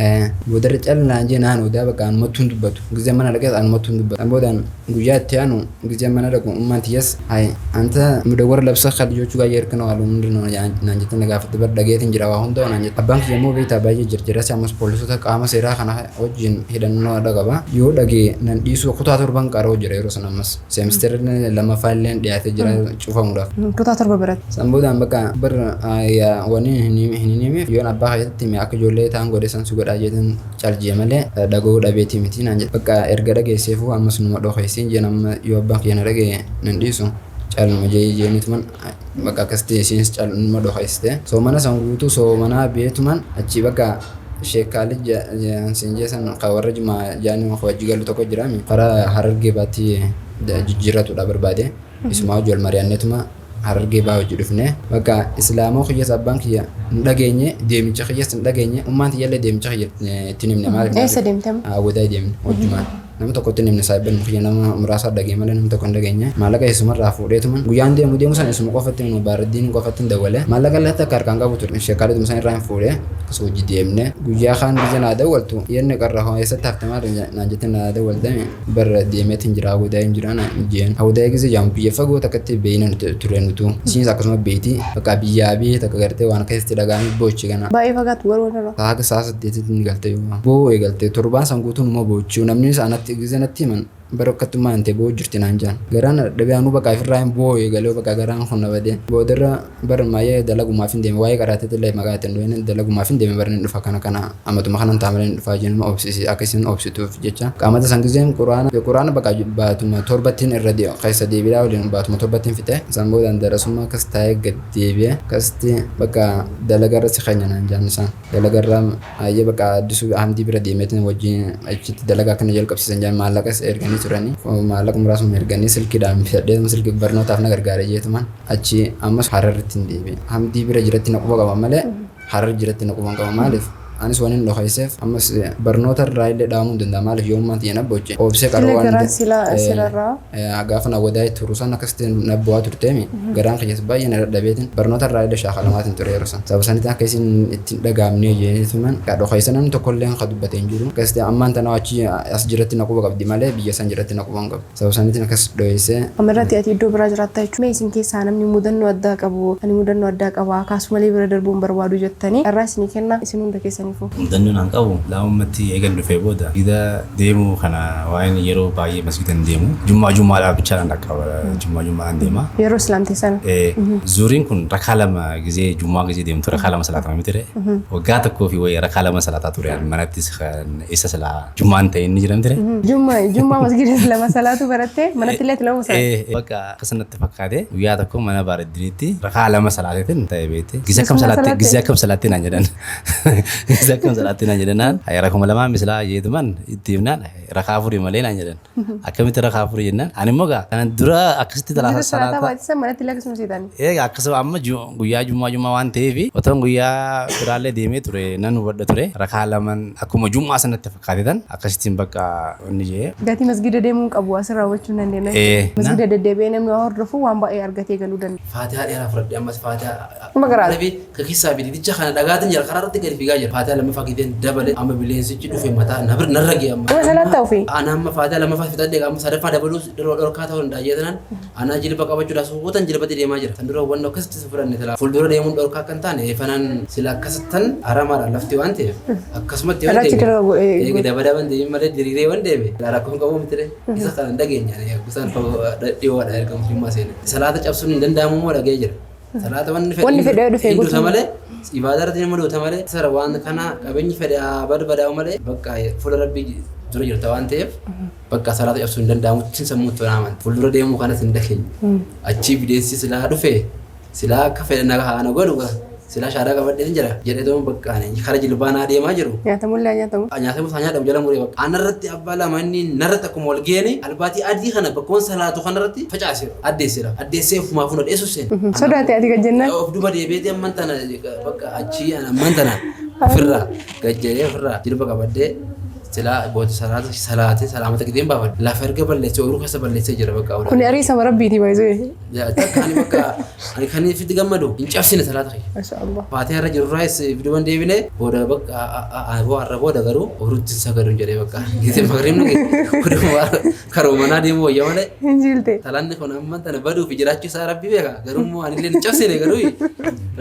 Boodarra callaan jee naan odaa bakka anumattuu hin dubbatu gizee mana dhaqees anumattuu hin dubbatu. Boodaan guyyaa itti aanu gizee mana dhaqu ummaan tiyyas hayi anta mudawwara labsa ከልጆቹ ጋር እየሄድክ ነው አሉ። ምንድን ነው naan jettee na gaafatte bar dhageetiin jira waa hunda naan jette. Abbaan kiyya immoo beektaa baay'ee jirjira si ammas poolisota qaama seeraa kana wajjin hidhannoo qaba. Yoo dhagee nan dhiisu kutaa torban qaroo jira yeroo sana ammas seemisteerri lammaffaa illee dhiyaatee jira cufamuudhaaf. Kutaa torba biratti. San boodaan bakka bar wanni hin himeef yoon abbaa keessatti hime akka ijoollee ta'an godhe san si godhaa jeetan caljee malee dhaga'uu dhabeetii miti naan jette. Bakka erga dhageesseefuu ammas numa dhokeessiin jeen amma yoo abbaan kiyya na dhagee nan dhiisu. Calma jee jeenituman bakka akkasitti isiinis calma dhokeessite. Soomana san guutuu soomanaa beetuman achi bakka Sheek Kaalid siin jeessan kan warra Jimaa jaanii wajji galu tokko jiraami. Karaa Harargee baatti jijjiirratudha barbaade. Isumaa wajji wal mari'anneetuma Harargee baa hojii dhufne. Bakka Islaamoo kiyyas abbaan kiyya hin dhageenye, deemicha kiyyas hin dhageenye, ummaan tiyyallee deemicha kiyya ittiin himne maaliif? Eessa deemtame? Awwadaa deemne wajjumaan. Nama tokkotti hin himne, saahibban kiyya nama muraasa dhagee malee namni tokko hin dhageenye. Maallaqa isumarraa fuudheetuma guyyaan deemu deemu sana isuma qofatti nu baarraddiin qofatti hin dawwale. Maallaqa illee takka harkaan qabu ture. Sheekaaliduma sana irraa hin fuudhee akkasuma hojii deemne. Guyyaa kaan biyya naa dawwaltu yenni qarra hoo eessatti hafte maal naan jette naa dawwaltame barra deemeetiin jira Awwadaa hin jira naan jeen. Awwadaa gisee jaamu biyya fagoo takkatti beeyna ture nutu. Isinis akkasuma beeyti bakka biyyaa biyya takka gartee waan akkasitti dhaga'ame boochi kana. Baay'ee fagaatu garuu walirraa. Haga sa'a 8tti ni galte yoo. Boo'uu eegalte torbaan san guutuun immoo boochuu namni anatti gisee natti himan bara akkattummaa hin ta'e boo'uu jirti naan jaan. Garaan dadhabee anuu bakka ofirraa hin boo'u eegalee bakka garaan kun na badee. Boodarra bara maayee dalagumaaf hin deeme waa'ee qaraateetti illee maqaa ittiin dhooyne dalagumaaf hin deeme bara hin dhufa kana kana amatuma kanan ta'a malee hin dhufaa jennu obsisi akka isin obsituuf jecha. Qaamata san giseen quraana bakka baatuma torbattiin irra keessa deebiidhaa waliin baatuma torbattiin fixe. San boodaan darasummaa akkas taa'ee gad deebi'ee akkasitti bakka dalagarra si keenya naan jaan isaan. Dalagarra ayyee bakka Addisuu Hamdii bira deemeetiin wajjin achitti dalagaa kana jalqabsiisan jaan maallaqas erganii turanii maallaqa muraasuma erganii silkiidhaan bitadhee silkii barnootaaf na gargaara jeetuman achi ammas Hararritti hin deebi'e. Hamdii bira jiratti na quba qaba malee Harar jiratti na quba qaba maaliif? Anis waan hin dhokeesseef ammas barnoota irraa illee dhaamuu hin danda'a maaliif yoommaan xiyya na boche obsee qaroo Sila waan garaan sila sirarraa. Gaafa na wadaa turu san akkasitti na bu'aa turteemi garaan kiyyas baay'ee na dadhabeetin barnoota irraa illee shaakalamaatan ture yeroo san sababa sanitti akka isin ittiin dhagaamnee jeetuman dhokeessa namni tokko illee kan dubbate hin jiru akkasitti ammaan tana achi as jiratti na quba qabdi malee biyya san jiratti na quba hin qabdu sababa sanitti akkas dho'eessee. Amarratti ati iddoo biraa jiraatta jechuudha. Mee isin keessaa namni mudannoo addaa qabu, ani mudannoo addaa qaba, kaasumalee bira darbuun barbaadu jettanii irraa isinii kenna isin hunda keessaniifuu. Mudannoon an qabu lammatti eegan dhufee booda masgida deemuu kana waa'een yeroo baay'ee masgida hin deemu. Jummaa jummaadhaaf bichaadhaan dhaqqaba. Jummaa jummaadhaan deema. Yeroo islaamte sana. Zuuriin kun rakaa lama gisee jummaa gisee deemtu rakaa lama salaatama miti ree. Waggaa tokkoo fi wayii rakaa lama salaataa ture manattis kan isa silaa jummaan ta'e inni jira miti ree. Jummaa jummaa masgida lama salaatu barattee manatti illee lama salaatu. Bakka akkasumatti fakkaate guyyaa tokko mana bareedinitti rakaa lama salaateetiin ta'e beekte. Gisee akkam salaatte gisee akkam salaatte naan jedhan. Gisee akkam salaatte naan jedhanaan rakuma lamaan misilaa jeetuman itti himnaan rakaa afurii malee naan jedhan. Akkamitti rakaa afurii jennaan ani immoo gaa kana dura akkasitti Masgida salaataa salaataa. baatisan manatti illee akkasuma seetanii. Egaa akkasuma amma guyyaa jummaa jummaa waan ta'eef otoon guyyaa biraallee deemee ture nan hubadha ture rakaa laman akkuma jummaa sanatti fakkaatetan akkasittiin bakka inni jee. Gatii masgida deemuu qabu asirraa hubachuu hin dandeenya. Masgida deddeebi'ee namni waa hordofu waan baay'ee argatee galuu danda'a. Faatihaa dheeraa fudhadhe ammas faatihaa. Kuma garaadha. Nabi ka keessaa bidicha kana dhagaatiin jira karaa irratti gadi fiigaa jira. Faatihaa lammaffaa giteen dabale amma bineensichi dhufe mataa na bir narra ga'e amma. Kuma salaat ta'uu fi. Ana amma faatihaa lammaffaa fixadhe amma sadaffaa dabaluu dhorkaa ta'uu danda'a jeetanaan anaa jilba qabachuudhaaf suutan jilbatti deemaa jira. San dura wanni akkasitti si fudhanne silaa fuuldura deemuun dhorkaa akka hin taane fanaan sila akkasittan haramaadha lafti waan ta'eef akkasumatti yoo Irratti deeme dura godhee. Eega daba daban deemin malee diriiree waan deeme rakkoon qabu miti isa kana hin dhageenye gosaan dhiyoodha erga musliimaa seene. Salaata cabsuun hin danda'amu moo dhagee jira. Salaata wanni Wanni fedhe dhufee hin duuta guutuu. malee ibaadaa irratti nama duuta malee sara waan kana qabeenyi fedhe haa barbadaa'u malee bakka fuula rabbii dura jirta waan ta'eef bakka salaata cabsuun hin danda'amutti sammuutti waan fuuldura deemuu kanas hin dhageenye. Achii bineensi silaa dhufe silaa akka fedhe na haa na godhu silaa shaadaa qabadhee hin jira jedhee toon bakka kara jilbaanaa deemaa jiru. Nyaatamullee nyaatamu. Nyaatamu isaa nyaatamu jala muree bakka anarratti abbaa lama inni narratti akkuma wal geeni albaatii adii kana bakkoon salaatu kanarratti facaase addeesseera addeessee ofumaa fuuna dheessu seene. Sodaate ati gad jennaan. Of duba deebi'eeti amman tana bakka achii amman tana ofirraa gajjaree ofirraa jilba qabadhee silaa booda salaata salaatee salaamata giteen baafadhe lafa erga balleessee ooyiruu keessa balleessee jira bakka. Kuni ariisama rabbiiti baay'ee. Takka ani bakka ani kan itti gammadu hin cabsine salaata kiyya. Masha Allah. Faatihaa irra jirurraayis viidiyoon deebine booda bakka har'a booda garuu ooyiruutti sagaduun jedhee bakka gisee magriibni karoomanaa deemu wayya malee. Hin jiilte. Salaanni kun amma tana baduu fi jiraachuu isaa rabbi beeka garuu immoo anillee hin cabsine garuu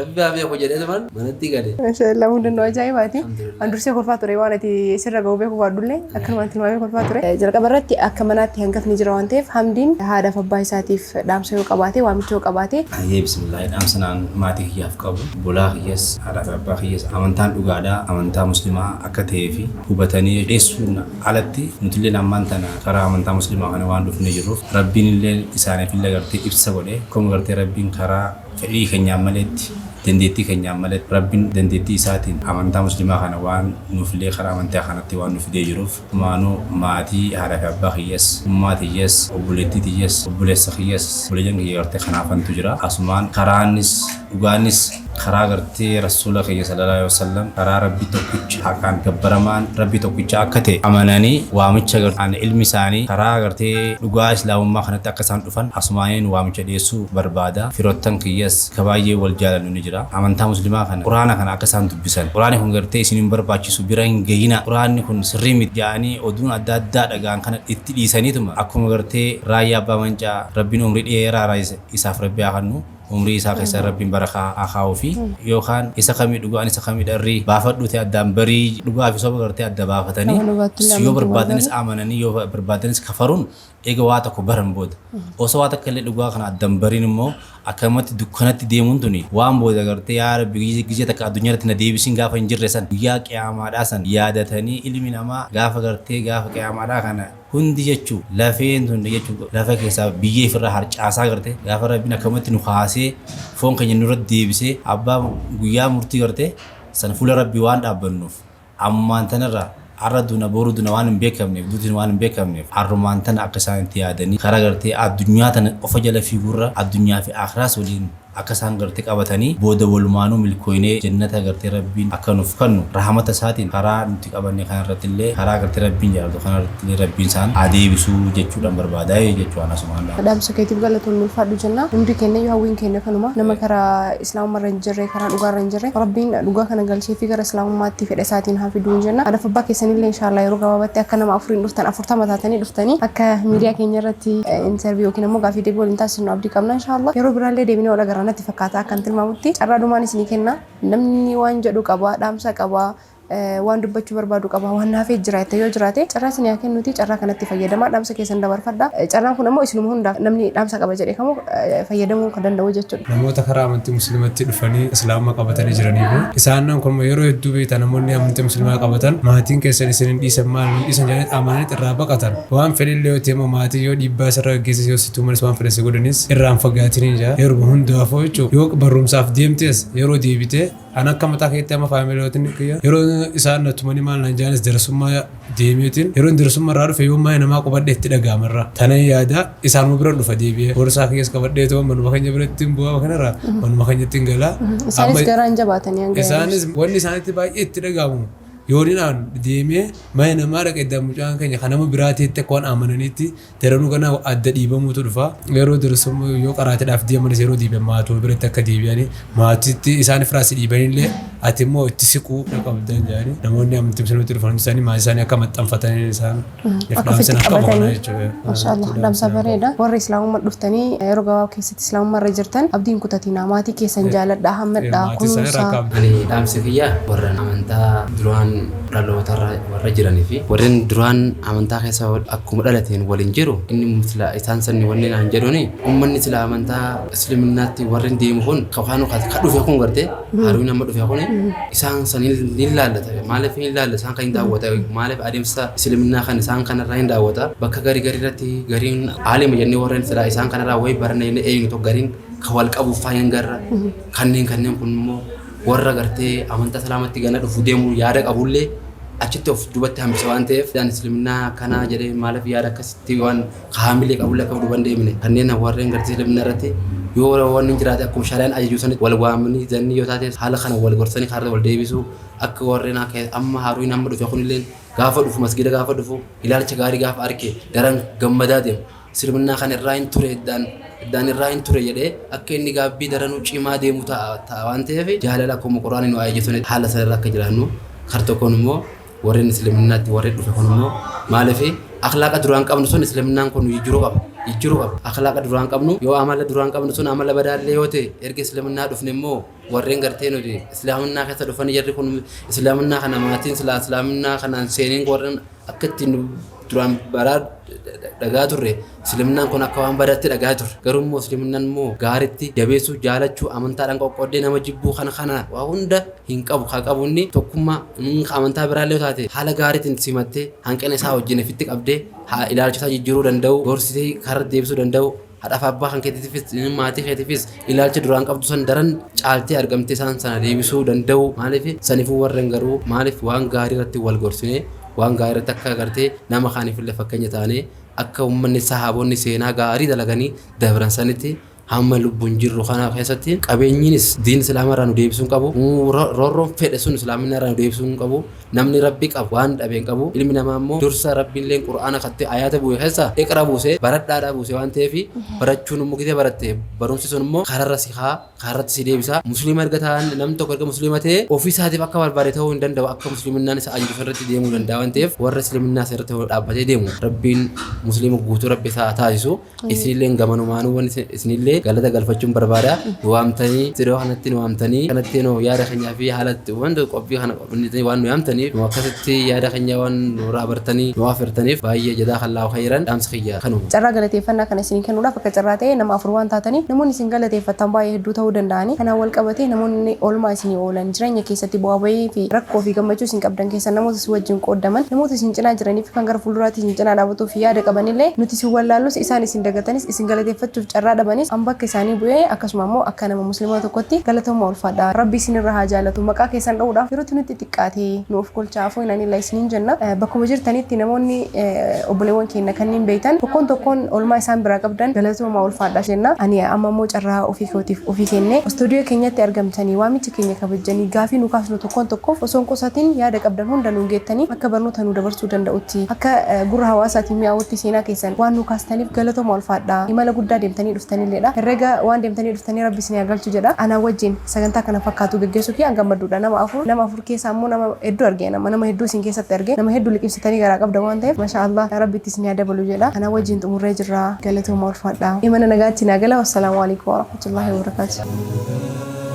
rabbi haa beeku jedhee tuman manatti gale. Masha Allah mudannoo ajaa'ibaati. Alhamdulillah. An dursee kolfaa ture waan ati sirra ga'u beeku baadhullee akkanumaan tilmaamee kolfaa ture. Jalqaba irratti akka manaatti hangafni jira waan ta'eef Hamdiin haadhaaf abbaa isaatiif dhaamsa yoo qabaate waamicha yoo qabaate. Ayyee bismillaahi dhaamsa naan maatii kiyyaaf qabu bulaa kiyyas haadhaa fi abbaa kiyyas amantaan dhugaadhaa amantaa muslimaa akka ta'ee fi hubatanii dheessuun alatti nutillee ammaan tana karaa amantaa muslimaa kana waan dhufnee jirruuf rabbiin illee isaaniif illee gartee ibsa godhee akkuma gartee rabbiin karaa Fedhii keenyaan maletti, dandeettii keenyaan maletti, Rabbiin dandeettii isaatiin amantaa musliimaa kana waan nuufillee karaa amantaa kanatti waan nu fidee jiruuf, maanuu maatii haadha fi abbaa kiyyas, ummaa tiyyas, obboleettii tiyyas, obboleessa kiyyas, obboleeyyan kiyya gartee kanaafantu jira. Asumaan karaanis dhugaanis karaa gartee Rasuula keenya sallallahu alaihi wasallam, karaa Rabbi tokkicha haqaan gabbaramaan Rabbi tokkicha akka ta'e amananii, waamicha gartee ilmi isaanii karaa gartee dhugaa islaamummaa kanatti akka isaan dhufan asumaaniin waamicha dhiyeessuu barbaada. Firoottan kiyyas ka baay'ee wal jaalannu ni jira. Amantaa musliimaa kana, Quraana kana akka isaan dubbisan, Quraanni kun gartee isin hin barbaachisu, bira hin gahina, Quraanni kun sirrii miti jedhanii oduun adda addaa dhagaan kana itti dhiisaniituma, akkuma gartee Raayyaa Abbaa Mancaa, Rabbiin umrii dheeraa isaaf Rabbi haa kennu, umrii isaa keessa Rabbiin barakaa haa kaa'uu fi yookaan isa kamii dhugaan isa kamii dharrii baafadhu ta'e addaan barii dhugaa fi soba gartee adda baafatanii yoo barbaadanis amananii yoo barbaadanis kafaruun, eega waa tokko baran booda, osoo waa takka illee dhugaa kana addaan bariin immoo akkamatti dukkanatti deemuun tuni waan booda gartee yaa Rabbi gizee takka addunyaa irratti na deebisiin gaafa hin jirre san, guyyaa qiyaamaadhaa san yaadatanii, ilmi namaa gaafa gartee gaafa qiyaamaadhaa kana hundi jechuu lafeen tun jechuu lafa keessaa biyyee ofirraa harcaasaa gartee gaafa Rabbiin akkamatti nu kaasee foon keenya nurratti deebisee abbaa guyyaa murtii gartee san fuula Rabbii waan dhaabbannuuf, ammaan tanarraa har'a duna boru duna waan hin beekamneef, duutiin waan hin beekamneef, har'umaan tana akka isaan itti yaadanii karaa gartee addunyaa tana qofa jala fiigurra addunyaa fi akhiraas waliin akka isaan gartee qabatanii, booda walumaanuu milkooynee jannata gartee Rabbiin akka nuuf kennu rahmata isaatiin karaa nuti qabanne kanarratti illee, karaa gartee Rabbiin jaalatu kanarratti illee Rabbiin isaan adeebisuu jechuudhaan barbaadaa jechuudhaan asumaan. Dhaamsa keetiif galatoon ulfaadhu jenna. Hundi keenya iyyuu hawwiin keenya kanuma, nama karaa islaamummaa irra hin jirre, karaa dhugaa irra hin jirre, Rabbiin dhugaa kana galchee fi gara islaamummaatti fedha isaatiin haa fiduu jenna. Haadha abbaa keessanillee inshaallah yeroo gabaabaatti akka nama afuriin dhuftan, 40 taatanii dhuftanii akka miidiyaa keenya irratti interview yookiin immoo gaafii deebii waliin taasisnu abdii qabna inshaallah. Yeroo biraallee deebinee wal agarra natti fakkaata akkan tilmaamutti. Carraa dhumaan isinii kenna. Namni waan jedhu qaba, dhaamsa qaba, waan dubbachuu barbaadu qaba, waan naafee jira jettee yoo jiraate carraa isin haa kennuuti, carraa kanatti fayyadamaa, dhaamsa keessan dabarfadha. Carraan kun ammoo isinuma hundaaf, namni dhaamsa qaba jedhee kamuu fayyadamuu kan danda'u jechuudha. Namoota karaa amantii musliimatti dhufanii islaamummaa qabatanii jiraniif, isaan kun yeroo hedduu beektaa, namoonni amantii musliimaa qabatan maatiin keessan isin hin dhiisan, maal hin dhiisan jedhanii amananii irraa baqatan. Waan fedhillee yoo ta'e immoo maatii yoo dhiibbaa isarra gaggeesses, yoo si tumanis, waan fedhe si godhanis irraan fagaatanii jira. Yeroo hundaafuu jechuudha, yoo barumsaaf deemtes yeroo deebite, an akka mataa keetti amma faamilootiin kiyya yeroo isaan na tumanii maal naan jaanis, darasummaa deemeetiin yeroo darasummaa irraa dhufe yoo maayii namaa qubadhe itti dhaga'amarra tanan yaada isaanuma bira dhufa, deebi'ee boorsaa kiyyas qabadhee ta'u manuma keenya biratti hin bu'aa, kanarraa manuma keenyatti hin galaa. Isaanis garaan jabaatanii hanga Isaanis wanni isaanitti baay'ee itti dhaga'amu, yooniin deemee mana namaa dhaqee mucaan keenya kan nama biraateetti akka waan amananiitti daranuu kana adda dhiibamuutu dhufa. Yeroo darasummaa yoo qaraatiidhaaf deemanis, yeroo deebi'an maatii biratti akka deebi'anii maatiitti isaan firaas dhiibanillee ati immoo itti siquu qabdan jedhanii, namoonni amantii musliimatti dhufan isaanii maatii isaanii akka maxxanfatanii isaan akka ofitti qabatanii. Maashaallah, dhaamsa bareeda. Warri islaamummaa dhuftanii yeroo gabaabaa keessatti islaamummaa irra jirtan abdiin kutatina, maatii keessan jaaladhaa, hammadhaa, kunuunsaa. Ani dhaamsi kiyya warra amantaa duraan dhalootarra warra jiranii fi warreen duraan amantaa keessa akkuma dhalateen waliin jiru, inni sila isaan sanni wanni naan jedhuuni, ummanni sila amantaa islaminaatti warreen deemu kun kan ka dhufe kun gartee haruun amma dhufe kun isaan san ni laallata. Maaliif ni laalla? Isaan kan hin daawwata. Maaliif adeemsa islaminaa kan isaan kanarraa hin daawwata? Bakka garii garii irratti gariin aalima jennee warreen sila isaan kanarraa wayii baranna jennee eenyu tokko gariin kan wal qabuuf faayan garra kanneen kun immoo warra gartee amantaa islaamatti gana dhufu deemu yaada qabullee achitti of dubatti hambisa waan ta'eef, isaan islaminaa akkanaa jedhee maaliif yaada akkasitti waan haamilee qabullee akka duban deemne, kanneen warreen gartee islaminaa irratti yoo wanni jiraate akkuma shari'aan ajaju sanitti wal waamanii zanni yoo taate haala kana wal gorsanii karaa wal deebisuu, akka warreen akka amma haaruun amma dhufe kunillee gaafa dhufu masgida gaafa dhufu ilaalcha gaarii gaafa arge daran gammadaa deemu, islaminaa kan irraa hin ture iddaan irraa hin ture jedhee akka inni gaabbii daranuu cimaa deemu ta'a waan ta'eef, jaalala akkuma Quraaniin nu ajaju sanitti haala sana irra akka jiraannu, kar tokkoon immoo warreen islaminaatti warreen dhufe kun immoo maaliif akhlaaqa duraan qabnu sun islaminaan kun jijjiiruu qaba. Akhlaaqa duraan qabnu yoo amala duraan qabnu sun amala badaallee yoo ta'e, erga islaminaa dhufne immoo warreen gartee nuti islaaminaa keessa dhufanii jarri kun islaaminaa kana maatiin silaa islaaminaa kanaan seeniin warreen akka ittiin duraan baraa dhagaa turre, islaminaan kun akka waan badaatti dhagaa turre, garuu immoo islaminaan immoo gaaritti jabeessuu, jaalachuu, amantaadhaan qoqqoodee nama jibbuu kana waa hunda hin qabu. Kan qabu inni tokkummaa amantaa biraallee yoo taate haala gaariitiin simattee hanqina isaa wajjin ofitti qabdee ilaalcha isaa jijjiiruu danda'u, gorsitee karaa deebisuu danda'u. Haadhaaf abbaa kan keetiifis maatii keetiifis ilaalcha duraan qabdu san daran caaltee argamtee isaan sana deebisuu danda'u. Maaliif saniifuu warreen garuu maaliif waan gaarii irratti wal gorsine, waan gaarii irratti akka agartee nama kaaniif illee fakkeenya taanee, akka uummanni sahaabonni seenaa gaarii dalaganii dabran sanitti, hamma lubbuun jirru kana keessatti qabeenyiinis diin islaamaa irraa nu deebisuu hin qabu. Roorroon fedhe sun islaamina irraa nu deebisuu hin qabu. Namni Rabbi qabu waan dhabe hin qabu. Ilmi namaa immoo dursa Rabbiilleen Qur'aana kattee ayaata bu'e keessa iqra buuse, baradhaadhaa buuse waan ta'eef, barachuun immoo gisee baratte barumsi sun immoo kararra si kaa, kararratti si deebisa. Musliima erga ta'an, namni tokko erga musliima ta'e ofii isaatiif akka barbaade ta'uu hin danda'u, akka musliiminnaan isa ajaju irratti deemuu danda'a waan ta'eef, warra isliminnaa isa irratti dhaabbatee deemu Rabbiin musliima guutuu Rabbi isaa taasisu. Isinillee gamanumaanuu wanni isinillee galata galfachuun barbaada. Nu waamtanii iddoo kanatti, nu waamtanii kanatti, nu yaada keenyaa fi haala wanta qophii kana waan nu yaamtaniif, nu akkasitti yaada keenya waan nurraa bartanii nu afeertaniif baay'ee jazaakallaahu khayran, dhaamsa kiyya kanuma. Carraa galateeffannaa kana isinii kennuudhaaf akka carraa ta'e nama afur waan taataniif, namoonni isin galateeffatan baay'ee hedduu ta'uu danda'ani. Kanaan wal qabatee namoonni oolmaa isinii oolan, jireenya keessatti bu'aa bahii fi rakkoo fi gammachuu isin qabdan keessa namoota isin wajjin qooddaman, namoota isin cinaa jiranii fi kan gara fuulduraatti isin cinaa dhaabatuuf yaada qabanillee, nuti isin wallaallus, isaan isin dagatanis, isin galateeffachuuf carraa dhabanis, an bakka isaanii bu'ee akkasuma immoo akka nama musliima tokkotti galatooma, ulfaadha. Rabbi isinirra haa jaalatu. Maqaa keessan dha'uudhaaf yerootti nutti xiqqaate, nu of kolchaa, afoo inaan isiniin jenna. Bakkuma jirtanitti namoonni obboleewwan keenya kanneen beektan tokkoon tokkoon oolmaa isaan biraa qabdan galatooma, ulfaadha jenna. Ani amma immoo carraa ofii kootiif ofii kennee, istuudiyoo keenyatti argamtanii, waamicha keenya kabajjanii, gaafii nu kaasnu tokkoon tokkoof osoo hin qusatin yaada qabdan hunda nu geettanii, akka barnoota nu dabarsuu danda'utti, akka gurra hawaasaatiin mi'aawutti seenaa keessan waan nu kaastaniif galatooma, ulfaadha. Imala guddaa deemtanii dhuftaniilleedha. Herrega waan deemtanii dhuftanii Rabbi isin haa galchu jedha. Anaa wajjin sagantaa kana fakkaatu geggeessuu kiyya gammadduudha. Nama afur, nama afur keessaa immoo nama hedduu arge, nama hedduu isin keessatti arge, nama hedduu liqimsitanii garaa qabda waan ta'eef, masha Allah, Rabbi itti isin haa dabalu jedha. Anaa wajjin xumurree jirra. Galatooma, ulfaadha. Imala nagaatti naa gala. Wassalaamu alaikum warahmatullahi wabarakatuh.